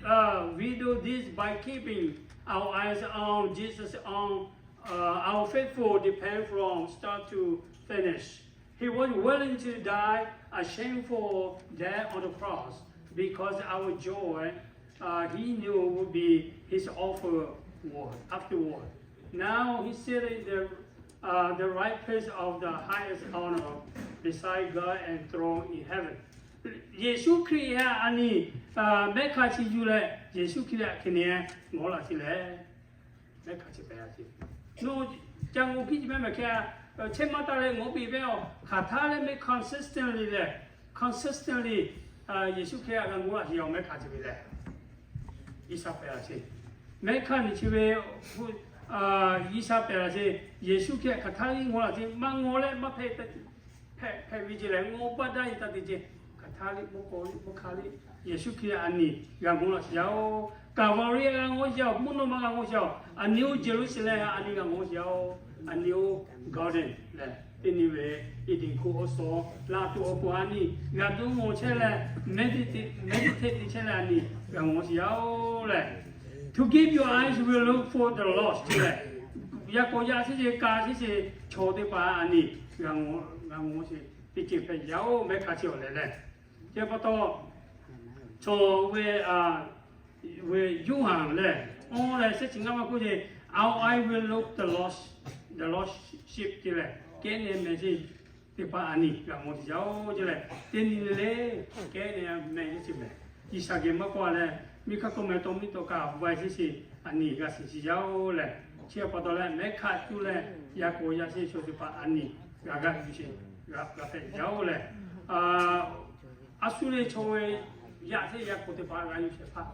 we do this by keeping our eyes on Jesus, on our faithful depend from start to finish. He was willing to die a shameful death on the cross because our joy, uh, he knew would be his offer afterward. Now he sits in the, uh, the right place of the highest honor beside God and throne in heaven. Yeˍsuˆ Hkriꞈ htaꞈ a nyi mehˆ hk'aˇ chi yuˬ leh, Yeˍsuˆ Hkriꞈ htaꞈ hk'e nehˬ ngaw laꞈ sheˍ leh, mehˆ hk'aˇ chi pehˍ laꞈ sheˍ. Nawˬ ca ngaˬ hui hkiˉ ce mehˍ mehˍ hk'e, chehˇ maˇ taˇ leh ngaˬ hui piˇ ve awˬ hk'aˬ htaˇ leh mehˆ consistently leh, consistently Yeˍsuˆ Hkriꞈ htaꞈ g'a ngaw laꞈ sheˍ yaˇ oˬ. Mehˆ hk'aˇ chi ve leh G'uiˬsha pehˍ laꞈ sheˍ. Mehˆ hk'aˇ nyi chi ve G'uiˬsha pehˍ laꞈ sheˍ. Yeˍsuˆ Hkriꞈ htaꞈ hk'aˬ htaˇ le ngaw laꞈ sheˍ. Maˇ ngaw leh maˇ hpehꞈ hpehꞈ ve ce lehˬ, ngaw baˇ daˇ e taˇ te ce. Hk'aˬ htaˇ le, mvuhˇ k'aw le, mvuhˇ hk'a le, Yeˍsuˆ Hkriꞈ a nyi g'a ngaw laꞈ sheˍ yaˇ oˬ. Kaˍvaˍriˆ g'a ngaw sheˍ yaˇ oˬ. Mvuhˇ naw ma g'a ngaw sheˍ yaˇ oˬ. A nyi oˇ Jeˍruˆsaˍlehnˍ a nyi g'a ngaw sheˍ yaˇ oˬ. A nyi oˇ garden leh, teˇ nyi ve Eˍdenˍ hkuˇ awˬ suhˍ laꞈ tuˬ awˬ pon a nyi g'a dawˇ ngaw chehˇ leh, meditate, meditate te chehˇ leh a nyi g'a ngaw sheˍ yaˇ oˬ leh, to give your eyes will look for the lost leh, yaꞈ k'awꞈ yaꞈ sheˍ ce, ka sheˍ ce, chaw teˇ hpaˍ a nyi g'a ngaw sheˍ. Teˇ ceuˬ hpehꞈ yaˇ oˬ. Mehˆ hk'aˇ chi awˬ lehˬ leh, chi pa taw chaw ve, ve Yoˇhanˬ lehˬ, awˬ lehˬ shehˆ chi ngaˇ maˇ k'oˆ ce, our eye will look the lost, the lost sheep ce lehˬ, kehˉ nehˬ mehˍ sheˍ teˇ hpaˍ a nyi g'a ngaw sheˍ yaˇ oˬ ce leh, teˇ nyi le le kehˉ nehˬ mehˍ sheˍ ce mehˍ. G'uiˬsha geh maˇ k'oˆ leh, miˇ hk'aˇ k'oˆ mehˍ taw miˇ taw kaꞈ vaiˇ sheˍ sheˍ a nyi g'a shiˍ sheˍ yaˇ oˬ leh, chi pa taw leh mehˆ hk'aˇ cuˇ leh yaꞈ k'awꞈ yaꞈ sheˍ chaw teˇ hpaˍ a nyi g'a g'a yuˬ sheˍ, g'a hpehꞈ yaˇ oˬ leh, a shu le chaw ve yaꞈ sheˍ yaꞈ k'awꞈ teˇ hpaˍ g'a yuˬ sheˍ hpaˇ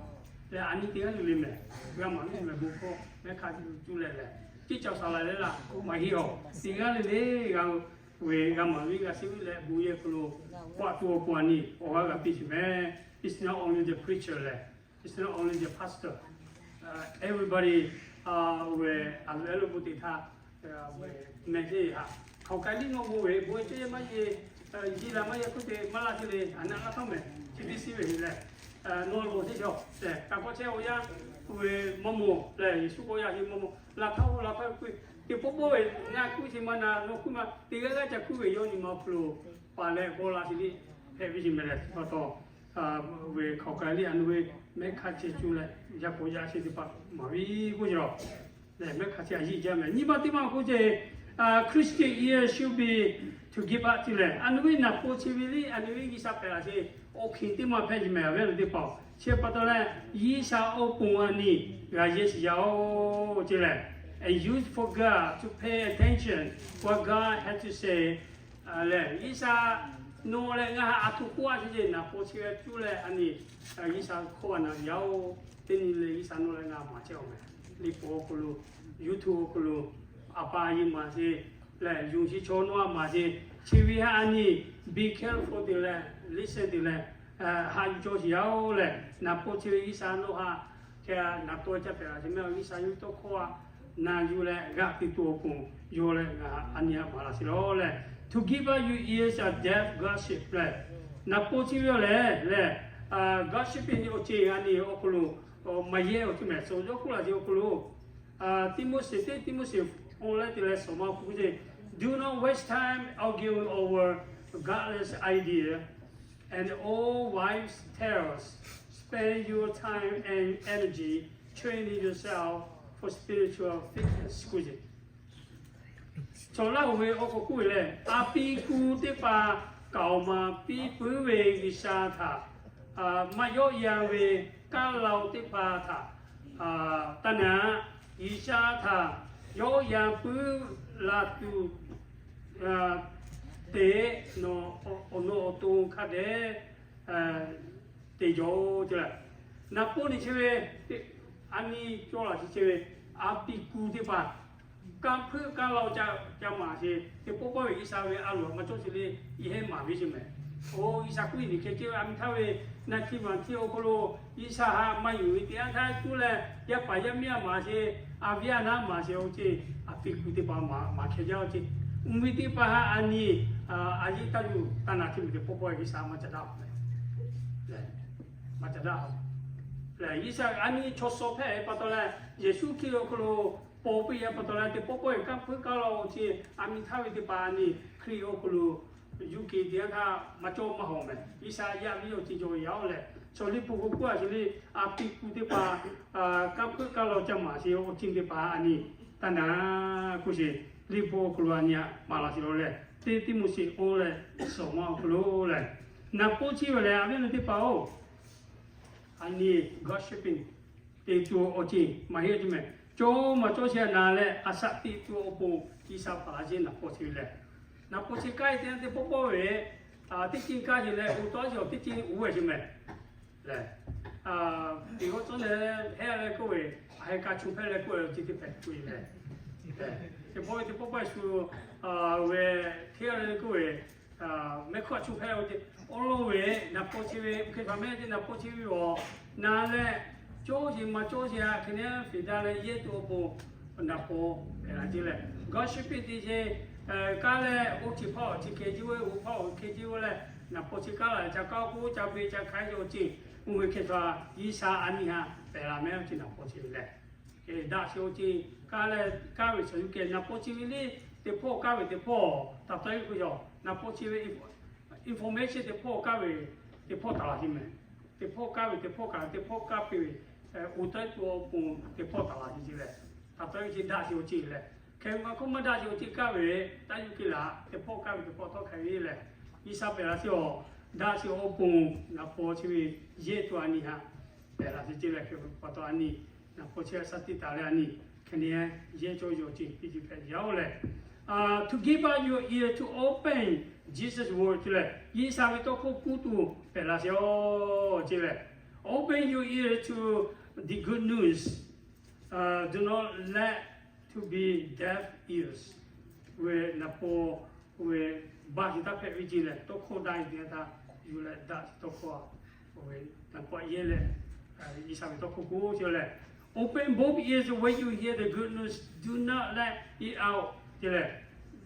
leh, a nyi teˇ g'aˇ le le mehˍ, g'a maˍ ve mehˍ bon hkawˇ mehˆ hk'aˇ cuˇ leh leh, teˇ cawˬ saˍ laˍ leh laꞈ maˇ heˆ awˬ. Teˇ g'aˇ le le g'a ve g'a maˍ ve g'a sheˍ ve leh bon yehˬ hk'aw lo k'awꞈ tuˬ awˬ pon a nyi awˬ g'aˇ g'a piˇ sheˍ mehˍ. It's not only the preacher lehˬ, it's not only the pastor. Everybody, အဝဲ a lo e lo k'o te htaˇ, meh teˇ haꞈ hk'aoˍ k'ai liˇ nawˬ bon ve bon e ceh maˇ yeˬ, yeˬ laˬ maˇ yeˬ k'oˆ te maˇ laˇ te le, a naˆ laˇ htawˇ meh chi teˇ shiˉ ve le. Nawˬ loˬ teˇ cawˬ tehꞈ kaꞈ k'awꞈ chehˇ-oˬ yaˇ, oˇ ve mvuhˇ mawˬ lehˬ, Yeˍsuˆ k'oˆ yaˇ ve mvuhˇ mawˬ laˬ htaˇ oˇ laˬ htaˇ kuˇ, teˇ pawˆ pawˆ ve ngaˬ kuˇ chi maˇ na, nawˬ kuˇ maˇ te g'aˇ g'aˇ ca kuˇ ve yawˇ nyi ma awˬ hk'aw lo paˍ leh g'aw la chi liˇ hpehꞈ ve chi meh lehˬ pa taw, ve hk'aoˍ k'ai liˇ a nu ve mehˆ hk'a ceh cuˇ leh yaˇ k'o yaˇ chi teˇ hpaˍ maˍ ve k'oˆ ce lawˬ. Lehˬ mehˆ hk'a ceh a yiˇ jaˇ meh. Nyiˇ maˇ teˇ maˇ k'oˆ ce, Christian year should be to give up ce lehˬ, a nu ve naˍ paw chi ve liˇ a nu ve G'uiˬsha pehˬ laˬ ce awˬ hkiˬ teˇ maˇ hpehꞈ ce meh. A ve a nu teˇ hpaˍ-oˬ, chi pa taw leh G'uiˬsha awˬ pon a ni g'a yehˇ shiˍ yaˇ-oˬ ce lehˬ, and use for God to pay attention what God has to say lehˬ, G'uiˬsha nawˬ leh ngaˬ haꞈ a htoꞈ k'oˆ a ce ce naˍ paw chi ve cuˇ leh a ni G'uiˬsha hkawˇ a na yaˇ-oˬ, teˇ nyi le G'uiˬsha nawˬ leh ngaˬ maˍ chehˇ-oˬ meh. Liꞈ hpu awˬ hk'aw lo, YouTube awˬ hk'aw lo, a pa a yeˬ maˍ ce lehˬ, yonˍ chi chaw nawˬ a maˍ ce, chi ve haꞈ a ni be careful te leh, listen te leh, haꞈ yuˬ cawˇ shiˍ yaˇ-oˬ lehˬ, naˍ paw chi ve G'uiˬsha nawˬ haꞈ hk'e naˍ paw caˇ pehˬ laˬ ce meh. G'uiˬsha yawˇ tawˇ hkawˇ a na yuˬ leh g'aꞈ te tuˬ awˬ pon yawˇ leh a ni haꞈ maˍ laˬ shiˍ lawˬ leh, to give up your ears to deaf gossip lehˬ, naˍ paw chi ve lehˬ lehˬ, gossip ve awˬ ceuˬ a ni awˬ hk'aw lo maˇ yehˇ awˬ ceuˬ meh. Suhˍ yawˇ k'oˆ laˬ ce awˬ hk'aw lo, Tiˆmoˉseˍ teˇ Tiˆmoˉseˍ awˬ leh te leh suhˍ ma awˬ hk'aw k'oˆ ce, Do not waste time arguing over godless idea and old wives' tales. Spend your time and energy training yourself for spiritual fitness. K'oˆ ce, chaw laˇ hoꞈ ve awˬ hk'aw k'oˆ ve lehˬ, a pi ku teˇ hpaˍ kaꞈ awˬ ma piˇ puiˉ ve G'uiˬsha htaꞈ maˇ yawˆ yan ve kaˇ la-o teˇ hpaˍ htaꞈ taˇ naꞈ. G'uiˬsha htaꞈ yawˆ yan puiˉ la tuˬ te, awˬ nawˬ awˬ to hk'a dehꞈ te jaw-o ce lehˬ, naˍ paw ni chehˇ ve, a ni cawˇ laˬ chi chehˇ ve, a pi ku teˇ hpaˍ kanˇ hpeuˆ kanˇ la-o ca maˍ ce, teˇ pawˆ pawˆ ve G'uiˬsha ve a loˍ maˇ cawˇ ce le, i heˆ maˍ ve ce meh. Oˇ G'uiˬsha k'oˆ ve, Niˬ hkeh ceh ve a mi htaˇ ve naˆ htiˇ maˬ htiˇ awˬ hk'aw lo G'uiˬsha haꞈ maˇ yonˍ ve teˇ yanˇ htaˇ cuˇ leh yaˇ paˍ yaˇ miˇ a maˍ ce, a viˉ a naˉ maˍ ce awˬ ceuˬ a pi ku teˇ hpaˍ maˍ hkeh jaˇ awˬ ceuˬ, uˉ ve teˇ hpaˍ haꞈ a ni a yeˇ taˇ yuˬ taˇ naꞈ ce meh. Teˇ pawˆ pawˆ ve G'uiˬsha maˇ ca daꞈ leh, maˇ ca daꞈ leh, G'uiˬsha a ni chaw suh hpehꞈ ve pa taw leh, Yeˍsuˆ Hkriꞈ awˬ hk'aw lo paw piˇ ve pa taw leh, teˇ pawˆ pawˆ ve kanˇ hpeuˆ kanˇ la-o ce, a mi htaˇ ve teˇ hpaˍ a ni Hkriꞈ awˬ hk'aw lo yuˇ ke teˇ yanˇ htaˇ maˇ cawˇ maˇ hawˍ meh. G'uiˬsha yaˇ viˉ awˬ ceuˬ jaw yaˇ-oˬ lehˬ, chaw liˇ hpu k'o k'oˆ a ce le, a pi ku teˇ hpaˍ kanˇ hpeuˆ kanˇ la-o ca maˍ ce awˬ ceuˬ teˇ hpaˍ a ni taˇ naꞈ k'oˆ ce, liˇ hpu awˬ hk'aw lo a ni haꞈ maˍ laˬ ce lawˬ leh, teˇ Tiˆmoˉseˍ oˇ leh suhˍ ma awˬ hk'aw lo lehˬ, naˍ paw chi ve lehˬ a viˉ a nyi teˇ hpaˍ-oˬ, a ni gossiping te tuˬ awˬ ceuˬ maˇ heˆ ce meh. Cawˇ maˇ cawˇ chi a na leh a shaꞈ teꞈ tuˬ awˬ pon G'uiˬsha paˍ laˬ ce naˍ paw chi ve lehˬ, naˍ paw chi kaˇ e teˇ yanˇ teˇ pawˆ pawˆ ve teˇ ceuˬ kaˇ ce leh, oˇ tawˇ chi teˇ ceuˬ oˇ ve ce meh. Lehˬ, teˇ g'aˇ cawˇ leh heˆ leh k'oˆ ve, a heh ka chu hpehˇ leh k'oˆ ve awˬ ceuˬ teˇ hpehꞈ k'oˆ ve lehˬ, teˇ pawˆ ve teˇ pawˆ pawˆ shu ve hteˇ a leh k'oˆ ve, mehˆ hkawˇ chu hpehˇ ve ce, awˬ lawn ve naˍ paw chi ve, hk'e htaꞈ mehˆ ce naˍ paw chi ve awˬ na leh, cawˇ ce maˇ cawˇ ce a hk'e neˉ fiˍ daꞈ leh yehˇ tuˬ awˬ pon naˍ paw hpehꞈ la ce lehˬ, gossiping te ce, kaˇ leh oˇ chi hpaˇ awˬ chi hk'e ce ve, oˇ hpaˇ awˬ hk'e ce ve leh, naˍ paw chi kaˇ la ca kaˇ k'oˆ ca ve ca hk'aiˉ ce awˬ ceuˬ, oˇ ve hk'e htaꞈ G'uiˬsha a ni haꞈ pehˬ la meh awˬ ceuˬ naˍ paw chi ve lehˬ, daꞈ ce awˬ ceuˬ kaˇ leh kaˇ ve chaw yuˇ keh naˍ paw chi ve liˇ teˇ hpawˇ kaˇ ve teˇ hpawˇ taˍ taw e k'o yaw, naˍ paw chi ve information teˇ hpawˇ kaˇ ve teˇ hpawˇ taˍ laˬ ce meh. Teˇ hpawˇ kaˇ ve teˇ hpawˇ kaꞈ teˇ hpawˇ kaˇ piˇ ve, oˇ tawˇ tuˬ awˬ pon teˇ hpawˇ taˍ laˬ ce ce lehˬ, taˍ taw e ve ce daꞈ ce awˬ ceuˬ lehˬ, hk'e maˇ hk'oˆ maˇ daꞈ ce awˬ ceuˬ kaˇ ve taˇ yuˇ keh laˬ teˇ hpawˇ kaˇ ve teˇ hpawˇ tawˇ hk'ai ve lehˬ, G'uiˬsha pehˬ la ce awˬ daꞈ ce awˬ pon naˍ paw chi ve yehˇ tuˬ a ni haꞈ pehˬ la ce ce lehˬ, hk'e pa taw a ni naˍ paw chi a shaꞈ teꞈ taˍ leh a ni hk'e neˉ yehˇ cawˇ yaw ce teˇ ceuˬ hpehꞈ yaˇ-oˬ lehˬ, to give up your ear to open Jesus' word ce lehˬ, G'uiˬsha ve tawˇ hkawˇ kuˇ tuˬ pehˬ la ce awˬ ce lehˬ, open your ear to the good news, do not let to be deaf ears. Ve naˍ paw ve baˆ ce taˇ hpehꞈ ve ce lehˬ, tawˇ hkawˇ daꞈ e teˇ yanˇ htaˇ yuˬ leh daꞈ ce tawˇ hkawˇ a Oˇ ve, na k'awꞈ yehˇ leh, G'uiˬsha ve tawˇ hkawˇ k'oˆ ce lehˬ, Open both ears when you hear the good news, do not let it out ce lehˬ,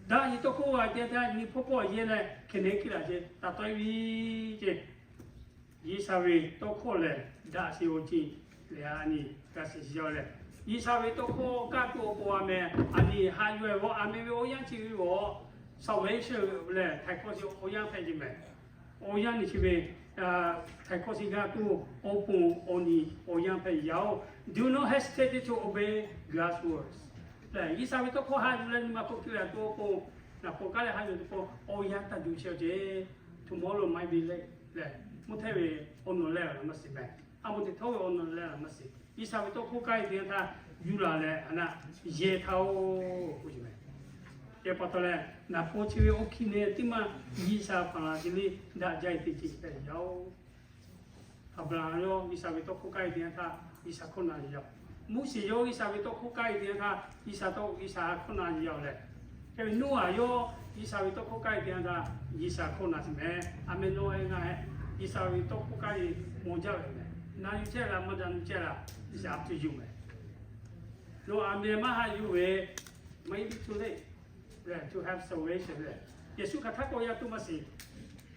daꞈ nyi tawˇ hkawˇ g'a te htaˇ nyi hpawˇ hpawˇ yehˇ leh hkeh nehˉ kiˇ laꞈ ce, taˍ tawˆ e ve ce. G'uiˬsha ve tawˇ hkawˇ lehˬ, daꞈ sheˍ awˬ ceuˬ lehˬ, a nyi g'a shiˍ shiˍ yaˇ lehˬ, G'uiˬsha ve tawˇ hkawˇ kaˇ tuˬ awˬ pon a meh, a nyi haꞈ yuˬ e g'awˇ a meh ve awˬ yanˇ chi ve g'awˇ, salvation lehˬ htaiˍ hkawˇ chi awˬ yanˇ hpehꞈ ce mehˍ. Awˬ yanˇ nyi chi ve htaiˍ hkawˇ chi g'a tuˬ awˬ pon awˬ nyi awˬ yanˇ hpehꞈ yaˇ oˬ. Do not hesitate to obey God's words. Lehˬ, G'uiˬsha ve tawˇ hkawˇ haꞈ yuˬ leh nyi ma hk'oˆ hkui leh tuˬ awˬ pon, naˬ k'awꞈ kaˉ leh haꞈ yuˬ tuˬ k'o, awˬ yanˇ taˇ duˬ chehˇ ce. Tomorrow might be late lehˬ, mvuhˇ htehˇ ve awˬ nawˬ leh laˬ maˇ shiˍ mehˍ. A moˍ teꞈ htawˇ ve awˬ nawˬ leh laˬ maˇ shiˍ. G'uiˬsha ve tawˇ hkawˇ kaˇ e te yanˇ htaˇ yuˬ laˬ leh, a naˆ yehˇ htaˇ oˬ k'oˆ ce mehˍ. Yehˇ pa taw leh, naˍ paw chi ve awˬ hkiˇ nehˬ teˇ maˇ G'uiˬsha hpaˍ laˬ ce le daꞈ jaˇ e teˇ ceuˬ hpehꞈ yaˇ oˬ. Aˍbraˍhanˍ yawˇ G'uiˬsha ve tawˇ hkawˇ kaˇ e te yanˇ htaˇ G'uiˬsha hkawˇ na yaˇ oˬ. Moˉseˍ yawˇ G'uiˬsha ve tawˇ hkawˇ kaˇ e te yanˇ htaˇ G'uiˬsha tawˇ G'uiˬsha hkawˇ na yaˇ oˬ lehˬ, hk'e ve Noˉaꞈ yawˇ G'uiˬsha ve tawˇ hkawˇ kaˇ e te yanˇ htaˇ G'uiˬsha hkawˇ na shiˍ mehˍ. A meh nawˬ e ngaˬ e G'uiˬsha ve tawˇ hkawˇ kaˇ e mawˬ jaˇ ve mehˍ. Na yuˬ chehˇ la maˇ na yuˬ chehˇ la, G'uiˬsha a tuˬ yuˬ mehˍ. Nawˬ a meh maˇ haꞈ yuˬ ve, might be too late to have salvation lehˬ, Yeˍsuˆ hk'aˬ htaˇ k'awꞈ yaˇ tuˬ maˇ shiˍ.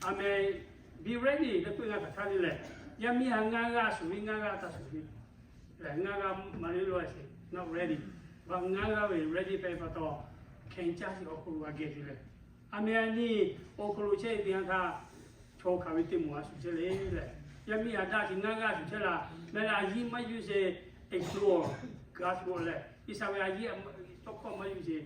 A meh, be ready leh k'oˆ e ngaˬ hk'aˬ htaˇ le lehˬ, yaˇ miˇ ha ngaˇ g'aˇ shuˍ ve ngaˇ g'aˇ taˇ shuˍ ve lehˬ, ngaˇ g'aˇ maˇ le lo a sheˍ, not ready. Ba ngaˇ g'aˇ ve ready hpehꞈ pa taw, hkeh caˇ sheˍ awˬ hk'aw lo g'a geh te leh, a meh a nyi awˬ hk'aw lo chehˇ e te yanˇ htaˇ, chaw hk'aˬ ve teˇ moˍ a shuˍ chehˇ le lehˬ, yaˇ miˇ ha daꞈ sheˍ ngaˇ g'aˇ shuˍ chehˇ la, meh la a yiˇ maˇ yuˬ sheˍ, explore God's word lehˬ, G'uiˬsha ve a yiˇ tawˇ hkawˇ maˇ yuˬ sheˍ,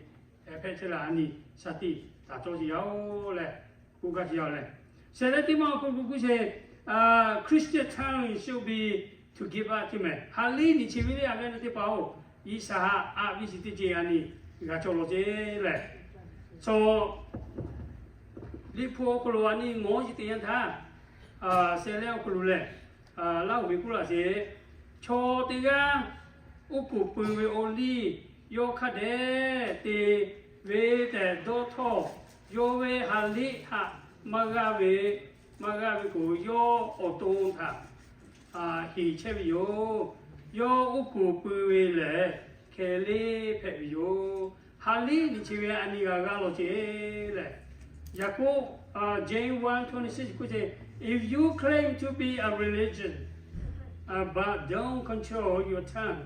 hpehꞈ chehˇ la a nyi shaˍ tiꞈ taˍ cawˇ sheˍ yaˇ oˬ lehˬ, k'oˆ gaˇ sheˍ yaˇ oˬ lehˬ. Shehˍ leh teˇ maˇ awˬ hk'aw lo k'oˆ sheˍ, Christian tongue should be to give up ce mehˍ. Ha liˇ nyi chi ve le a ve na teˇ hpaˍ oˬ, G'uiˬsha haꞈ a viˇ shiˍ teˇ ce a nyi g'a cawˬ law ce lehˬ, chaw Liꞈ hpu awˬ hk'aw lo a nyi ngawˬ shiˍ teˇ yanˇ htaˇ, shehˍ leh awˬ hk'aw lo lehˬ, Laˇ huˍ ve k'oˆ laˇ sheˍ, chaw teˇ g'aˇ uˉ peunˍ pui ve awˬ liˇ yawˇ hk'a dehꞈ te ve tehꞈ dawˇ htawˇ, yawˇ ve ha liˇ htaꞈ maˇ g'aˇ ve, maˇ g'aˇ ve k'o, yawˇ awˬ to htaꞈ heˍ chehˇ ve yoˬ. Yawˇ uˉ peunˍ pui ve lehˬ, hkeh leˇ hpehꞈ ve yoˬ. Ha liˇ nyi chi ve a nyi g'a g'aˇ law ce lehˬ, Yaˍkoˆ, James one twenty six k'oˆ ce, If you claim to be a religion, but don't control your tongue,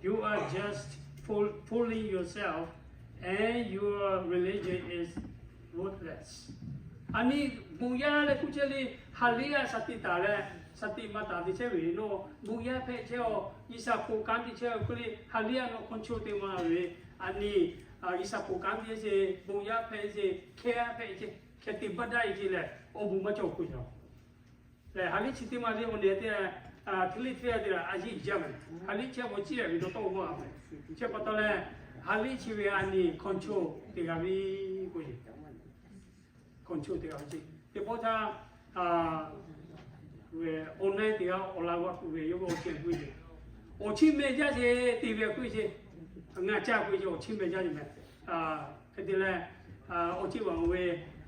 you are just fooling yourself, and your religion is worthless. A nyi bon yaˇ leh k'oˆ chehˇ le, ha liˇ a shaˍ tiꞈ taˍ leh, shaˍ tiꞈ maˇ taˍ te chehˇ ve le nawˬ bon yaˇ hpehꞈ chehˇ aˬ, G'uiˬsha hpoꞈ kanˉ te chehˇ k'oˆ le, ha liˇ a nawˬ control te maˇ ve, a nyi G'uiˬsha hpoꞈ kanˉ te chehˇ ve, bon yaˇ hpehꞈ chehˇ ve, hkehˇ hpehꞈ chehˇ ve, hkeh te baˇ daꞈ e ce lehˬ, awˬ bon maˇ cawˬ k'oˆ yaˬ lehˬ, ha liˇ chi teˇ maˇ le awˬ nehˬ te, hteˇ liˇ hteˇ te a yeˇ jaˇ ve, ha liˇ chehˇ awˬ ciˉ ve dawˇ tawˆ maˇ ve, chi pa taw leh, ha liˇ chi ve a nyi control te g'a ve k'oˆ ve, control te g'a ve ce. Teˇ pawˆ htaˇ, online te g'a awˬ laꞈ g'awˇ tuˬ ve yawˇ ve awˬ ceuˬ k'oˆ ve ce, awˬ ciˉ meh jaˇ ce, te ve k'oˆ ve ce, ngaˬ caˇ k'oˆ ve ce, awˬ ciˉ meh jaˇ ce meh. Hk'e te leh, awˬ ciˉ vaꞈ ve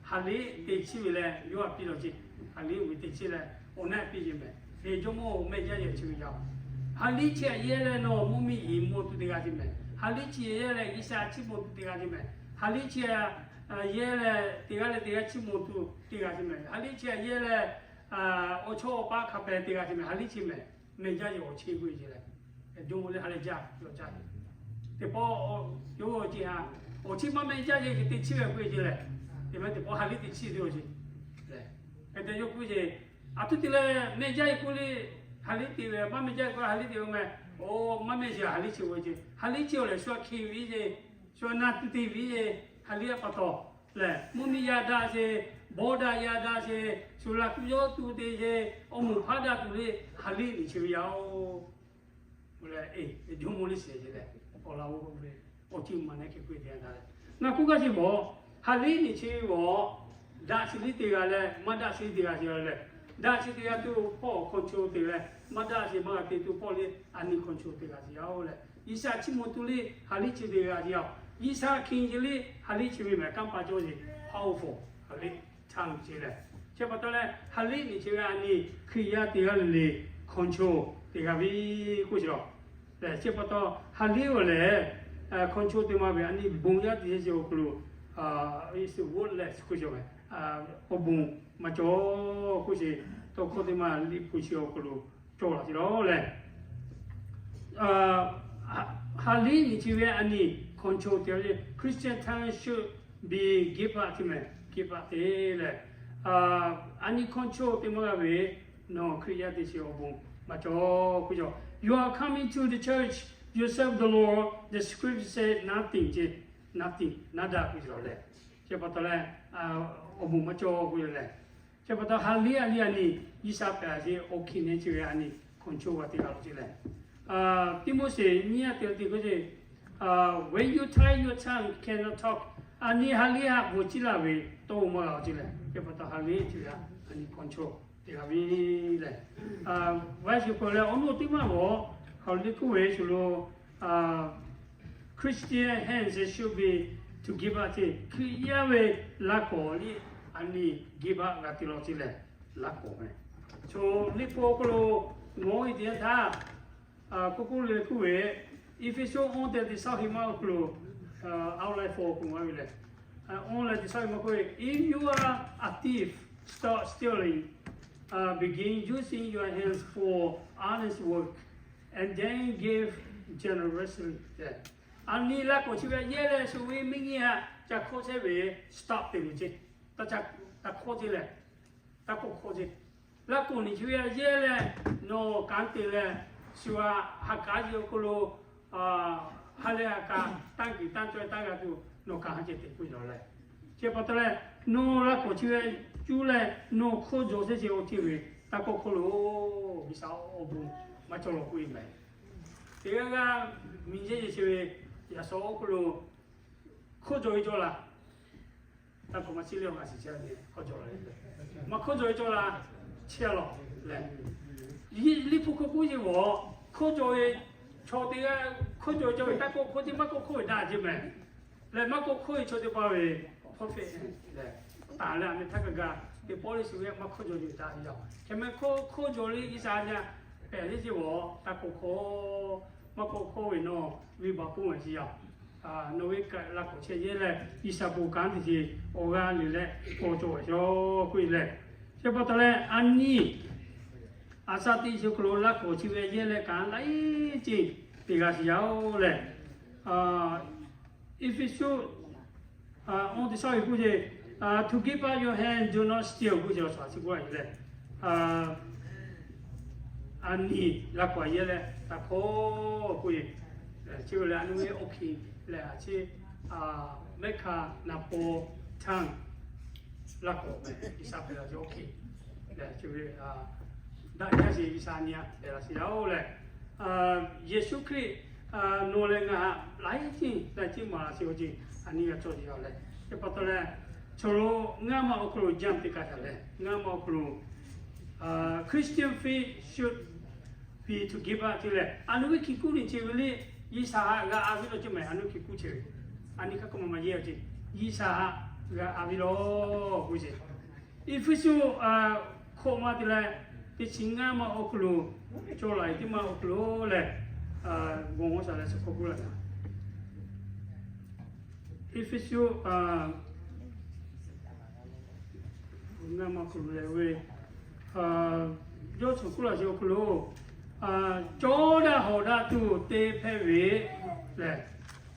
ha liˇ te chiˇ ve leh yawˇ a piˇ law ce. Ha liˇ oˬ ve te chiˇ leh awˬ naˆ piˇ ce meh. Hk'e jawˇmawˇ meh jaˇ ce chi ve yaˇ, ha liˇ chi a yehˇ leh nawˬ mvuhˇ miˬ yiˍ mawˬ tuˬ te g'a ce meh. Ha liˇ chi a yehˇ leh G'uiˬsha chiˇ mawˬ tuˬ te g'a ce meh. Ha liˇ chi a yehˇ leh teˇ g'aˇ leh teˇ g'aˇ chiˇ mawˬ tuˬ te g'a ce meh. Ha liˇ chi a yehˇ leh awˬ chawˇ awˬ paˇ hk'a pehˍ te g'a ce meh. Ha liˇ chi meh, meh jaˇ ce awˬ ciˉ k'oˆ ve ce leh, jawˇmawˇ leh ha leh jaˇ, yawˇ caˇ. Teˇ pawˆ yawˇ ve awˬ ciˉ ha, awˬ ciˉ maˇ meh jaˇ ce hk'e te chiˇ ve k'oˆ ve ce leh, te meh teˇ pawˆ ha liˇ te chiˇ ve awˬ ciˉ lehˬ, hk'e te yawˇ k'oˆ ve ce, a htoꞈ te leh meh jaˇ e k'oˆ le, ha liˇ te ve, maˇ meh jaˇ k'o ha liˇ te ve meh. Oˬ, maˇ meh ce ha liˇ chi ve ce, ha liˇ chi awˬ lehˬ shu a hkiˬ ve ce, shu a na tuˬ te ve ce, ha liˇ a pa taw lehˬ, mvuhˇ miˬ yaˇ daꞈ ce, bawˇ daꞈ yaˇ daꞈ ce, shu la kuˇ yawˇ tuˬ te ce, awˬ moˍ hpaˇ daꞈ tuˬ le, ha liˇ nyi chi ve yaˇ oˬ. Oˬ leh, jawˇmawˇ liˇ shehˍ ce leh, awˬ laꞈ g'awˇ ve awˬ ciˉ maˇ nehˉ hk'e k'oˆ ve te yanˇ htaˇ lehˬ, ngaˬ k'oˆ gaˇ ce mawˬ, ha liˇ nyi chi ve awˬ, daꞈ chi liˇ te g'a leh maˇ daꞈ chi liˇ te g'a ce leh, daꞈ chi te g'a tuˬ hpawˇ control te leh, maˇ daꞈ chi maˇ g'a te tuˬ hpawˇ le a nyi control te g'a ce yaˇ oˬ leh, G'uiˬsha chiˇ mawˬ tuˬ le ha liˇ chi te g'a ce yaˇ oˬ. G'uiˬsha hkiˬ ce le ha liˇ chi ve meh kanˇ paˆ cawˇ ce, powerful ha liˇ, tongue ce leh Chi pa taw leh, ha liˇ nyi chi ve a nyi Hkriꞈ yaˇ teˇ g'aˇ le le control te g'a ve k'oˆ chi lawˬ. Chi pa taw ha liˇ-oˬ lehˬ, control te maˇ ve a nyi bon yaˇ teˇ g'aˇ chi awˬ hk'aw lo, worthless k'oˆ chi ve, awˬ bon maˇ cawˬ k'oˆ chi, tawˇ hkawˇ teˇ maˇ Liꞈ hpu chi awˬ hk'aw lo cawˬ laꞈ ce lawˬ lehˬ. Ha liˇ nyi chi ve a nyi control te ve, Christian time should be give up te mehˬ, give up te lehˬ. A nyi control te maˇ g'a ve, nawˬ Hkriꞈ yaˇ teˇ chi awˬ bon maˇ cawˬ k'oˆ cawˬ. You are coming to the church, you serve the Lord, the scripture said nothing ce, nothing, nada k'oˆ cawˬ lehˬ. Chi pa taw leh, awˬ bon maˇ cawˬ k'oˆ lehˬ. Chi pa taw ha liˇ a liˇ a nyi, G'uiˬsha pehˬ a ce awˬ hkiˬ nehˬ chi ve a nyi control g'a te g'a lo ce lehˬ. Tiˆmoˉseˍ nyiˇ a te te k'oˆ ce, when you tie your tongue, cannot talk. A nyi ha liˇ haꞈ bvuhˬ ciˉ laˇ ve tawˇ maˇ g'a lo ce lehˬ. Chi pa taw ha liˇ chi ve a nyi control te g'a ve lehˬ. Vaˇ shu hk'aw leh awˬ nuˇ teˇ maˇ g'awˬ hk'aˬ le k'oˆ ve shu lo, Christian hands should be to give up ce, Hkriꞈ yaˇ ve laˇ kawˍ liˇ a nyi give up g'a te law ce lehˬ, laˇ kawˍ ve. Chaw Liꞈ hpu awˬ hk'aw lo mawˬ e teˇ yanˇ htaˇ, k'oˆ k'oˆ le k'oˆ ve, Eˇfeˇsuꞈ awˇ te teˇ shawˉ hiˆ maˇ awˬ hk'aw lo, outline four k'oˆ maˇ ve lehˬ, awˇ leh teˇ shawˉ hiˆ maˇ k'oˆ ve, if you are a thief, stop stealing, begin using your hands for honest work, and then give generously. A nyi laˇ kawˍ chi ve yehˇ leh shu ve miˇ nyi haꞈ ca hkawˇ chehˇ ve, stop te ve ce, taˇ hkawˇ ce lehˬ, taˇ kawˆ hkawˇ ce. Laˇ kawˍ nyi chi ve yehˇ leh nawˬ kanˉ te leh, shu a ha k'aˉ ve awˬ hk'aw lo ha leh ha k'a tanˇ kuiˬ tanˇ caweh taˇ g'a tuˬ nawˬ kanˉ ha ceh te k'oˆ ve lehˬ. Chi pa taw leh, nawˬ laˇ kawˍ chi ve cuˇ leh nawˬ hkawˇ jaw chehˇ ce awˬ ceuˬ ve, taˇ kawˆ hkawˇ lo, G'uiˬsha awˬ bon maˇ cawˬ law k'oˆ ve mehˬ. Teˇ g'aˇ g'aˇ miˬ yeˇ ce ve, yaꞈ shaw awˬ hk'aw lo hkawˇ jaw ve cawˬ laˇ. Taˇ kawˆ maˇ ciˉ le awˬ g'a shiˍ chehˇ ve, hkawˇ jaw ve, maˇ hkawˇ jaw ve cawˬ laˇ, chehˇ lawˬ lehˬ. Liꞈ hpu hk'aw k'oˆ ce g'awˬ, hkawˇ jaw ve chaw teˇ g'aˇ, hkawˇ jaw ve cawˬ ve taˇ kawˆ hkawˇ ce, maˇ kawˆ hkawˇ ve daꞈ ce mehˬ. Leh maˇ kawˆ hkawˇ ve chaw teˇ hpaˍ ve prophet lehˬ, taˍ leh a meh htaˇ kaꞈ ga te pawˇ le shu ve maˇ hkawˇ jaw ve daꞈ ve yaˇ. Hk'e meh hkawˇ hkawˇ jaw le G'uiˬsha nyi a pehˬ le ce g'awˬ, taˇ kawˆ hkawˇ, maˇ kawˆ hkawˇ ve nawˬ ve baˬ pon ve ce yaˇ. Nawˬ ve kaꞈ laˇ kawˍ chehˇ yehˇ leh G'uiˬsha bon kanˉ te ce awˬ g'aˇ le leh k'awꞈ cawˬ ve yaˇ k'oˆ ve lehˬ. Chi pa taw leh a nyi, a sha teˇ chi awˬ hk'aw lo laˇ kawˍ chi ve yehˇ leh kanˉ laiˉ ceuˬ te g'a shiˍ yaˇ oˬ lehˬ. Eˇfeˇsuꞈ awˇ teˇ shawˉ ve k'oˆ ce, to give up your hand, do not steal k'oˆ ce, a shu a ciˉ k'oˆ a ce lehˬ. A nyi laˇ kawˍ yehˇ leh taˇ hkawˇ k'oˆ ve, chi ve lehˬ a nyi ve awˬ hkiˬ lehˬ a ciˉ, mehˆ hkanˇ naˍ paw htaˇ laˇ kawˍ mehˬ G'uiˬsha pehˬ la ce awˬ hkiˬ lehˬ, chi ve daꞈ jaˇ sheˍ G'uiˬsha nyi a pehˬ la sheˍ yaˇ oˬ lehˬ. Yeˍsuˆ Hkriꞈ nawˬ leh ngaˬ haꞈ laiˉ ceuˬ laiˉ ceuˬ maˍ la sheˍ awˬ ceuˬ a nyi g'a cawˬ ce yaˇ lehˬ. Chi pa taw leh, chaw lo ngaˇ maˇ awˬ hk'aw lo jaˇ te kaꞈ taˍ lehˬ, ngaˇ maˇ awˬ hk'aw lo Christian faith should be to give up ce lehˬ, a nu ve hkiˬ kuˉ nyi che ve le, G'uiˬsha haꞈ g'a a viˉ lawˬ ce mehˬ, a nu hkiˬ kuˉ che ve, a nyi hk'a k'oˆ maˇ maˇ yehˇ awˬ ce, G'uiˬsha haꞈ g'a a viˉ lawˬ k'oˆ ce. Eˇfeˇsuꞈ hkawꞈ ma te leh, teˇ chi ngaˇ maˇ awˬ hk'aw lo, cawˬ laˬ e teˇ maˇ awˬ hk'aw lo lehˬ, g'awˬ g'awˬ shaˍ leh suh hk'aw k'oˆ laˇ taˍ. Eˇfeˇsuꞈ ngaˇ maˇ awˬ hk'aw lo lehˬ ve, yawˇ cawˬ k'oˆ laˇ ce awˬ hk'aw lo, cawˇ daꞈ hawˍ daꞈ tuˬ te hpehꞈ ve lehˬ,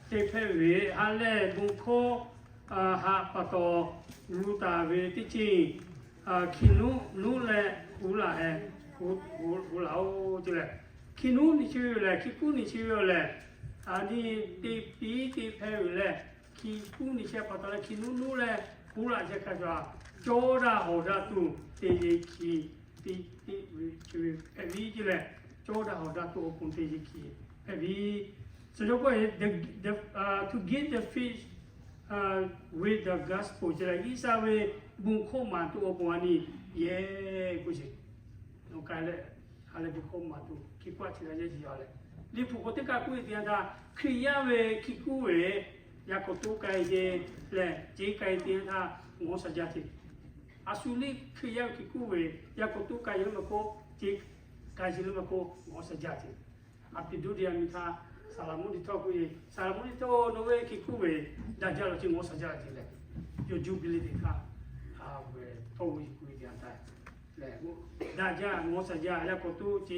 te hpehꞈ ve ha lehˬ bon hkawˇ haꞈ pa taw, luˬ taˍ ve teˇ ceuˬ hkiˬ nuˉ nuˉ leh uˉ laˬ heh, uˉ laˬ oˬ ce lehˬ, hkiˬ nuˉ nyi che ve lehˬ, hkiˬ kuˉ nyi che ve lehˬ, a nyi te piˉ te hpehꞈ ve lehˬ, hkiˬ kuˉ nyi che pa taw leh hkiˬ nuˉ nuˉ leh uˉ laˬ chehˇ hk'a shuˍ, cawˇ daꞈ hawˍ daꞈ tuˬ te ve hkiˬ te, te ve hpehꞈ ve ce lehˬ, cawˇ daꞈ hawˍ daꞈ tuˬ awˬ pon te ve hkiˬ hpehꞈ ve. Suh yawˇ k'oˆ ve, to give the faith with the gospel ce lehˬ, G'uiˬsha ve bon hkawˇ maˍ tuˬ awˬ pon a nyi yehˇ k'oˆ sheˍ. Nawˬ k'ai leh, ha lehˬ bon hkawˇ maˍ tuˬ hkiˬ kuˉ a chi g'a yehˇ ce yaˇ lehˬ, Liꞈ hpu hk'aw teˇ kaˆ k'oˆ ve teˇ yanˇ htaˇ, Hkriꞈ yaˇ ve hkiˬ kuˉ ve yaꞈ k'awꞈ to k'ai ce lehˬ, ce k'ai teˇ yanˇ htaˇ g'awˬ shaˍ jaˇ ce. A shu liˇ Hkriꞈ yaˇ ve hkiˬ kuˆ ve, yaˇ k'o tuˉ ka yehˬ maˇ k'oˆ, ce ka yehˬ maˇ k'oˆ, ngawˬ shaˍ jaˇ ce. A piˍ duˇ de a miˬ htaˇ, Saˍlaˍmonˍ teˇ htawˇ k'oˆ ve, Saˍlaˍmonˍ teˇ htawˇ nawˬ ve hkiˬ kuˆ ve daꞈ jaˇ lawˬ ce, ngawˬ shaˍ jaˇ ce leh, yawˇ Juˇbileˇ teˇ htaˇ, a, ve tawˇ g'uˇ yiˬ k'oˆ ve teˇ yanˇ htaˇ lehˬ, daꞈ jaˇ ngawˬ shaˍ jaˇ, yaˇ k'o tuˉ ce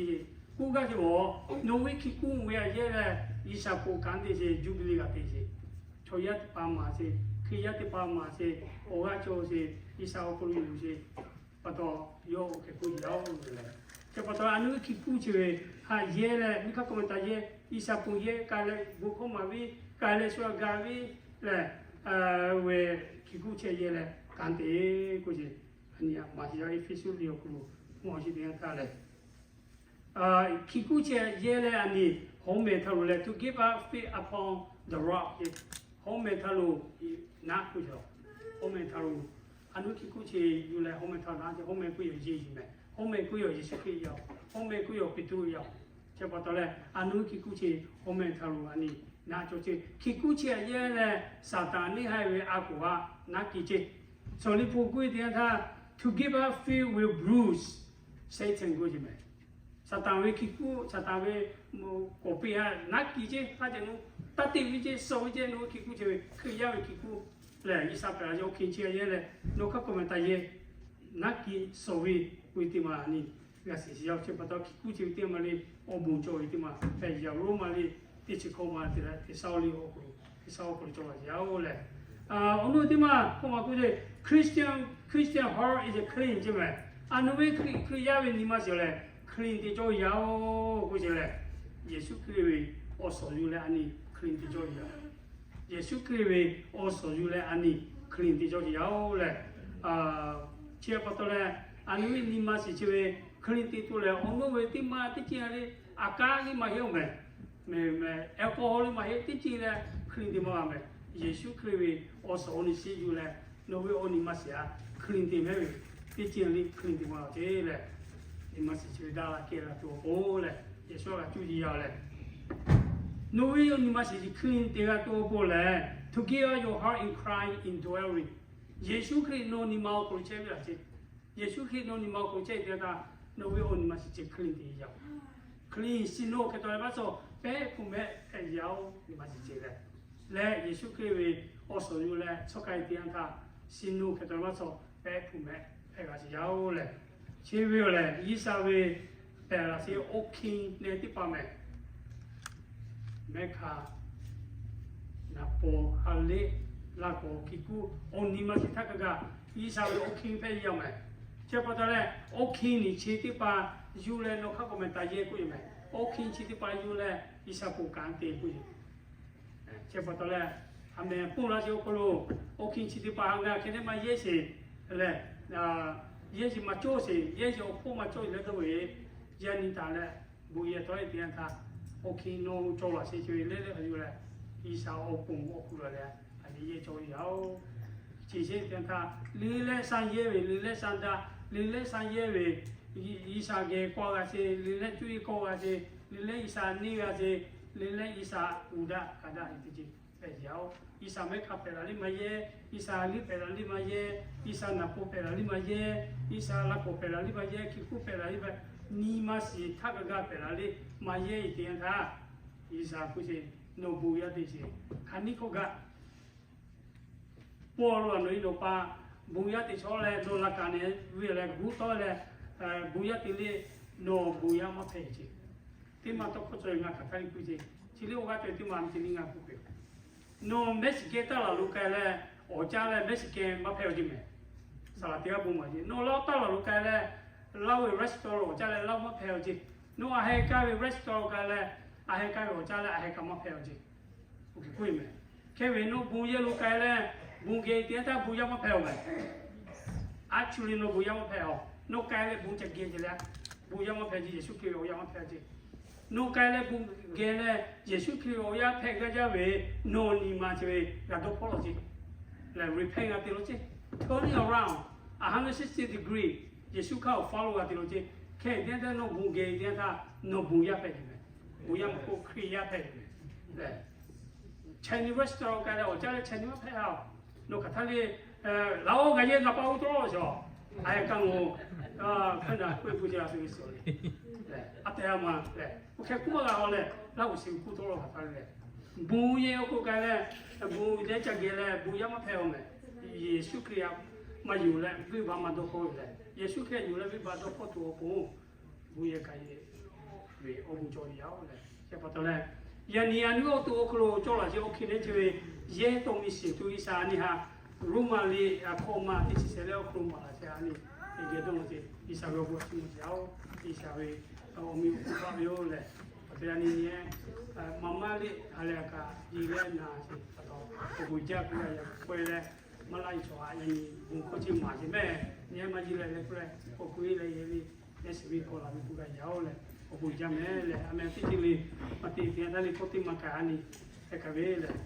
k'oˆ gaˇ ce a. Nawˬ ve hkiˬ kuˆ ve a yehˇ leh, G'uiˬsha k'o kanˉ te ce, Juˇbileˇ g'a te ce. Chaw yaˇ teˇ hpaˍ maˍ ce, Hkriꞈ yaˇ teˇ hpaˍ maˍ ce, awˬ g'aˇ cawˬ ce, G'uiˬsha awˬ hk'aw lo yuˬ ce. Pa taw, yawˇ oˇ hk'e k'oˆ yaˇ oˬ leh, chi pa taw a nu ve hkiˬ kuˆ chi ve, haꞈ yehˇ leh miˬ hk'aˇ k'awꞈ meh taˍ yehˇ, G'uiˬsha ponˬ yehˇ, ka leh bon hkawˇ maˍ ve, ka leh shu a ga ve lehˬ, ve hkiˬ kuˆ chehˇ yehˇ leh kanˉ te k'oˆ ce. A nyi a maˍ ce yaˇ Eˇfeˇsuꞈ liꞈ awˬ hk'aw lo mawˬ ce teˇ yanˇ htaˇ lehˬ, hkiˬ kuˆ chehˇ yehˇ leh a nyi, hawˉ meh htaˇ lo leh to give up faith upon the rock ce. Hawˉ meh htaˇ lo naˆ k'oˆ ce. Hawˉ meh htaˇ lo, a nu hkiˬ kuˆ chi yuˬ leh hawˉ meh htaˇ lo naˆ ce. Hawˉ meh k'oˆ yaw Yeˍsuˆ meh, hawˉ meh k'oˆ yaw Yeˍsuˆ Hkriꞈ yaˇ, hawˉ meh k'oˆ yaw Peˍtruˆ yaˇ. Chi pa taw leh a nu hkiˬ kuˆ chi hawˉ meh htaˇ lo a nyi naˆ cawˬ ce. Hkiˬ kuˆ chehˇ yehˇ leh Saˍtanˍ neˇ haiˬ ve a koˍ a naˆ kiˬ ce. Sawˍ liꞈ hpu k'oˆ ve teˇ yanˇ htaˇ, to give up faith will bruise Satan k'oˆ ce meh. Saˍtanˍ ve hkiˬ kuˆ, Saˍtanˍ ve k'awˍ piˇ ha naˆ kiˬ ce. Hk'a ce nu taˇ te ve ce, sawˍ ve ce, nawˬ ve hkiˬ kuˆ chehˇ ve Hkriꞈ yaˇ ve hkiˬ kuˆ lehˬ, G'uiˬsha pehˬ la yawˇ hkiˬ chehˇ yehˇ leh nawˬ hk'aˇ k'awꞈ meh taˍ yehˇ naˆ kiˬ sawˍ ve k'oˆ ve teˇ maˬ a nyi g'a shiˍ shiˍ yaˇ. Chi pa taw hkiˬ kuˆ chehˇ ve teˇ maˬ le, awˬ bon cawˬ ve teˇ maˬ hpehꞈ yaˇ. Roˉmaꞈ liꞈ teˇ chi hkawˇ ma te leh teˇ shaˉ liꞈ awˬ hk'aw lo, teˇ shaˉ awˬ hk'aw lo cawˬ la yaˇ oˬ lehˬ, awˬ nu teˇ maˬ hkawˇ ma k'oˆ ce, Christian, Christian heart is clean ce meh. A nu ve Hkriꞈ, Hkriꞈ yaˇ ve nyi ma shiˍ lehˬ clean te cawˇ yaˇ oˬ k'oˆ ce lehˬ, Yeˍsuˆ Hkriꞈ ve awˬ suhˍ yuˬ leh a nyi clean te cawˇ yaˇ. Yeˍsuˆ Hkriꞈ ve awˬ suhˍ yuˬ leh a nyi clean te cawˇ yaˇ oˬ lehˬ, chi pa taw leh, a nu ve nyi ma shiˍ chi ve clean te tuˬ lehˬ, awˬ nu ve teˇ maˬ teˇ ceuˬ le, a kaˉ liˇ maˇ heˆ oˬ meh. Meh, meh, alcohol liˇ maˇ heˆ, teˇ ceuˬ leh clean te maˇ g'a meh. Yeˍsuˆ Hkriꞈ ve awˬ suhˍ awˬ nyi shiˍ yuˬ leh, nawˬ ve awˬ nyi ma shiˍ a clean te meh ve, teˇ ceuˬ le clean te maˇ g'a ce leh, nyi ma shiˍ chi ve daꞈ la kehˬ la tuˬ awˬ pon lehˬ, Yeˍsuˆ g'a cuˇ yiˍ yaˇ lehˬ, nawˬ ve awˬ nyi ma shiˍ chi clean te g'a tuˬ awˬ pon lehˬ, to give up your heart in crying, in dwelling. Yeˍsuˆ Hkriꞈ nawˬ nyi ma awˬ hk'aw lo chehˇ ve laˬ ce. Yeˍsuˆ Hkriꞈ nawˬ nyi ma awˬ hk'aw lo chehˇ ve teˇ yanˇ htaˇ, nawˬ ve awˬ nyi ma shiˍ chi clean te yaˇ oˬ. Clean, siˍ nawˬ hk'e taw leh maˇ cawˬ, pehˉ hpu mehˆ hpehꞈ yaˇ oˬ, nyi ma shiˍ chi lehˬ. Leh Yeˍsuˆ Hkriꞈ ve awˬ suhˍ yuˬ leh chawˇ k'ai teˇ yanˇ htaˇ, siˍ nawˬ hk'e taw leh maˇ cawˬ, pehˉ hpu mehˆ hpehꞈ g'a shiˍ yaˇ oˬ lehˬ. Chi ve awˬ lehˬ, G'uiˬsha ve pehˬ laˬ sheˍ oˇ hkiˇ neh teˇ hpaˍ meh. Mehˆ hkanˍ, naˍ paw, ha lehˆ, laˇ k'awꞈ hkiˬ kuˆ, awˬ nyi ma shiˍ htaˇ kaꞈ kaꞈ, G'uiˬsha ve oˇ hkiˇ hpehꞈ yaˇ meh. Chi pa taw leh, oˇ hkiˇ nyi chi teˇ hpaˍ yuˬ leh nawˬ hk'aˇ k'awꞈ meh taˍ yehˇ k'oˆ ve meh. Oˇ hkiˇ chi teˇ hpaˍ yuˬ leh G'uiˬsha k'o kanˉ te k'oˆ ve. Chi pa taw leh, a meh pon laˇ sheˍ awˬ hk'aw lo, oˇ hkiˇ chi teˇ hpaˍ ha ngaˬ hk'e te maˇ yehˇ sheˍ lehˬ, yehˇ sheˍ maˇ cawˇ sheˍ, yehˇ sheˍ awˬ hpawˇ maˇ cawˇ sheˍ leh dawˇ ve, yaˇ nyi taˍ leh, bon yehˇ tawˆ e teˇ yanˇ htaˇ, oˇ hkiˇ nawˬ cawˇ laˬ sheˍ ce ve lehˉ lehˉ a yuˬ leh, G'uiˬsha awˬ pon awˬ hk'aw lo leh, a nyi yehˇ cawˇ yaˇ oˬ. Chi sheˍ teˇ yanˇ htaˇ, liꞈ lehˆ shaˉ yehˇ ve, liꞈ lehˆ shaˉ daꞈ, liꞈ lehˆ shaˉ yehˇ ve, G'uiˬsha geh kawˆ g'a sheˍ, liꞈ lehˆ cuˇ yiˍ kawˆ g'a sheˍ, liꞈ lehˆ G'uiˬsha neˇ g'a sheˍ, liꞈ lehˆ G'uiˬsha uˍ daꞈ hkanˍ daꞈ ve teˇ ceuˬ hpehꞈ yaˇ oˬ. G'uiˬsha mehˆ hkanˍ pehˬ laˬ liˇ maˇ yehˇ, G'uiˬsha ha lehˆ pehˬ laˬ liˇ maˇ yehˇ, G'uiˬsha naˍ paw pehˬ laˬ liˇ maˇ yehˇ, G'uiˬsha laˇ k'awꞈ pehˬ laˬ liˇ maˇ yehˇ, hkiˬ kuˆ pehˬ laˬ liˇ maˇ, nyi ma shiˍ htaˇ kaꞈ kaꞈ pehˬ laˬ liˇ maˇ yehˇ ve teˇ yanˇ htaˇ, G'uiˬsha k'oˆ sheˍ, nawˬ bon yaˇ te sheˍ. Hk'aˬ nyiˇ hkawˇ kaꞈ paw lo a nawˬ e nawˬ pa bon yaˇ te chaw leh, nawˬ laꞈ kaˍ nehˬ ve leh guˇ tawˆ leh, bon yaˇ te le, nawˬ bon yaˇ maˇ hpehꞈ ce. Teˇ maˇ tawˇ hkawˇ cawˬ ve ngaˬ hk'aˬ hk'aˇ liˇ k'oˆ ce. Chi liˇ awˬ g'aˇ cawˬ ve teˇ maˇ mi ce liˇ ngaˬ k'oˆ peuˬ. Nawˬ Mexican taˇ laˬ lo k'ai leh, awˬ caˇ leh Mexican maˇ hpehꞈ aˬ ce meh. Saˍ laˍ teˇ g'aˇ bon maˍ ce. Nawˬ Laˇ huˉ taˇ laˬ lo k'ai leh, Laˇ huˉ ve restaurant awˬ caˇ leh Laˇ huˉ maˇ hpehꞈ aˬ ce. Nawˬ a heh kaˇ ve restaurant k'ai leh, a heh kaˇ ve awˬ caˇ leh a heh kaꞈ maˇ hpehꞈ aˬ ce. Oˇ hk'e k'oˆ e meh. Hk'e ve nawˬ bon yaˇ lo k'ai leh, bon geh teˇ yanˇ htaˇ bon yaˇ maˇ hpehꞈ aˬ meh. Actually nawˬ bon yaˇ maˇ hpehꞈ aˬ. Nawˬ k'ai leh bon ca geh ce leh, bon yaˇ maˇ hpehꞈ ce. Yeˍsuˆ Hkriꞈ ve awˬ yaˇ maˇ hpehꞈ ce. Nawˬ k'ai leh bon geh leh Yeˍsuˆ Hkriꞈ ve awˬ yaˇ hpehꞈ gaˇ jaˇ ve, nawˬ nyi ma ce ve g'a dawˇ hpawˇ law ce. Leh repent g'a te law ce. Turning around a hundred sixty degree, Yeˍsuˆ hk'aˇ awˬ follow g'a te law ce. Hk'e teˇ yanˇ htaˇ nawˬ bon geh teˇ yanˇ htaˇ, nawˬ bon yaˇ hpehꞈ ce meh. Bon yaˇ maˇ k'oˆ Hkriꞈ yaˇ hpehꞈ ce meh. Leh Chinese restaurant k'ai leh awˬ caˇ leh Chinese maˇ hpehꞈ aˬ. Nawˬ hk'aˬ htaˇ le, laˬ oˬ, ngaˬ yehˇ ngaˬ pa oˇ tawˆ law sheˍ aˬ. A yaꞈ kaˇ ngo, hk'e naˬ k'oˆ ve bon jaˇ a shu ve suhˍ le. A tehˬ a ma lehˬ, oˇ hk'e k'oˆ maˇ g'a haw leh, Laˇ huˍ shiˍ kuˇ tawˆ la htaꞈ htaˇ ve lehˬ, bon yehˬ awˬ hk'oˆ k'ai leh, bon yehˬ ca geh leh bon yaˇ maˇ hpehꞈ-oˬ mehˍ. Yeˍsuˆ Hkriꞈ maˇ yonˍ leh venˇbaˆ maˇ dawˇ hkawˇ ve lehˬ, Yeˍsuˆ Hkriꞈ yonˍ leh venˇbaˆ dawˇ hkawˇ tuˬ awˬ pon, bon yehˬ k'ai ve awˬ bon cawˬ ve yaˇ-oˬ lehˬ, chi pa taw leh, yaꞈ nyi a nyi awˬ to awˬ hk'aw lo cawˇ laˬ chehˇ awˬ hk'e leh chi ve yehˬ tawˇ miˬ shiˍ tuˬ G'uiˬsha a nyi ha, Roˉmaꞈ liꞈ a hkawˇ ma teˇ chi shehˍ leh awˬ hk'aw lo maˍ laˬ chehˇ a nyi, geh dawˇ law ce G'uiˬsha ve awˬ bon a ciˉ mawˬ ce yaˇ-oˬ. G'uiˬsha ve awˬ meh awˬ hk'aw hpaˆ ve-oˬ lehˬ, awˬ te a nyi nyi, maˇ maˇ liꞈ ha leh a kaꞈ ji leh na ce pa taw, awˬ bon jaˇ k'oˆ leh yaꞈ k'aw leh, maˇ laˇ ve chaw a yaꞈ nyi bon hkawˇ chi maˍ ce mehˍ. Nyi maˇ ji leh leh k'oˆ leh, awˬ k'oˆ e leh yehˬ ve, yehˬ shiˍ ve kawˬ laˬ ve k'oˆ g'a yaˇ-oˬ lehˬ, awˬ bon jaˇ mehˍ lehˬ, a meh teˇ ceuˬ le, maˇ te te a taˇ le kawˇ teˇ maˇ kaꞈ a nyi, hk'e kaꞈ ve lehˬ